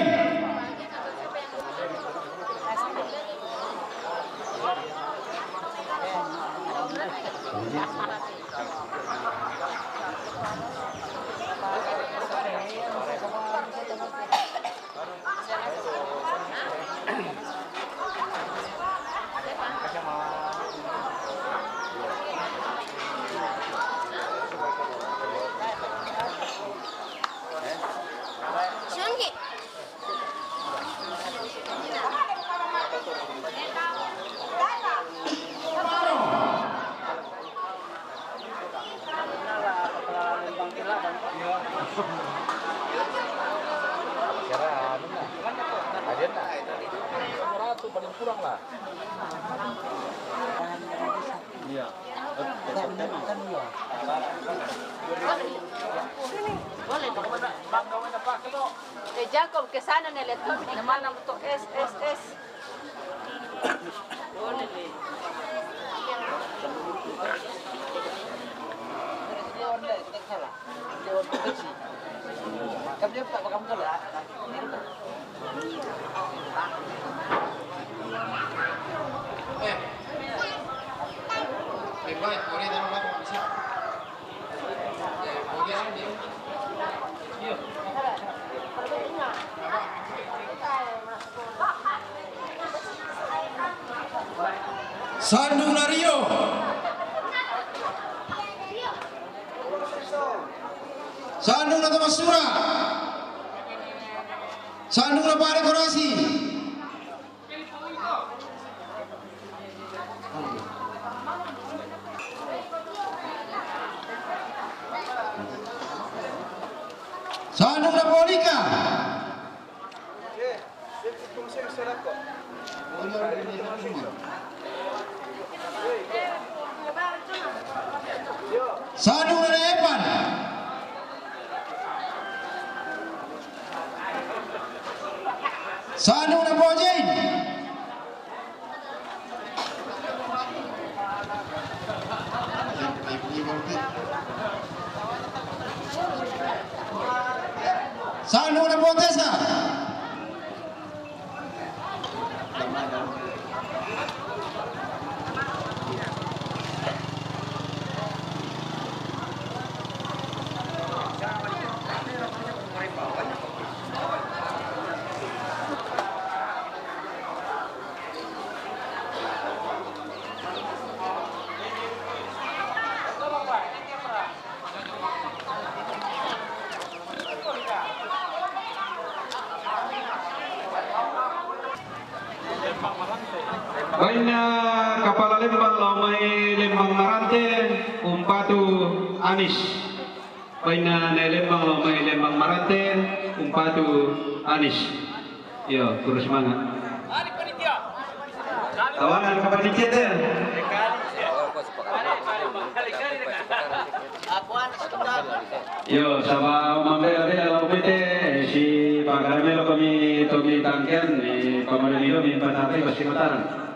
Kira anu lah. Aden lah. Satu paling kurang lah. Iya. Eh, Jacob, ke sana nih, lihat tuh, di mana tuh es, es, es. Sandung na Rio. Sandung na Tomasura. Sandung na Pare Korasi. Sandung na Polika. Sandung na Epan. Sandung na Bojain. Sandung na Potesa. Bainna kapala lembang lao mai Lembang Marante, umpatu Anis. Bainna nai Lembang lao mai Lembang Marante, umpatu Anis. Iyo, kurus manga. Tawanan kapanitia te. Iyo, saba mambela-bela lao mete sipakaramelo kami tomi tangkian, eh, pamalo-milo mi patari basi mataran.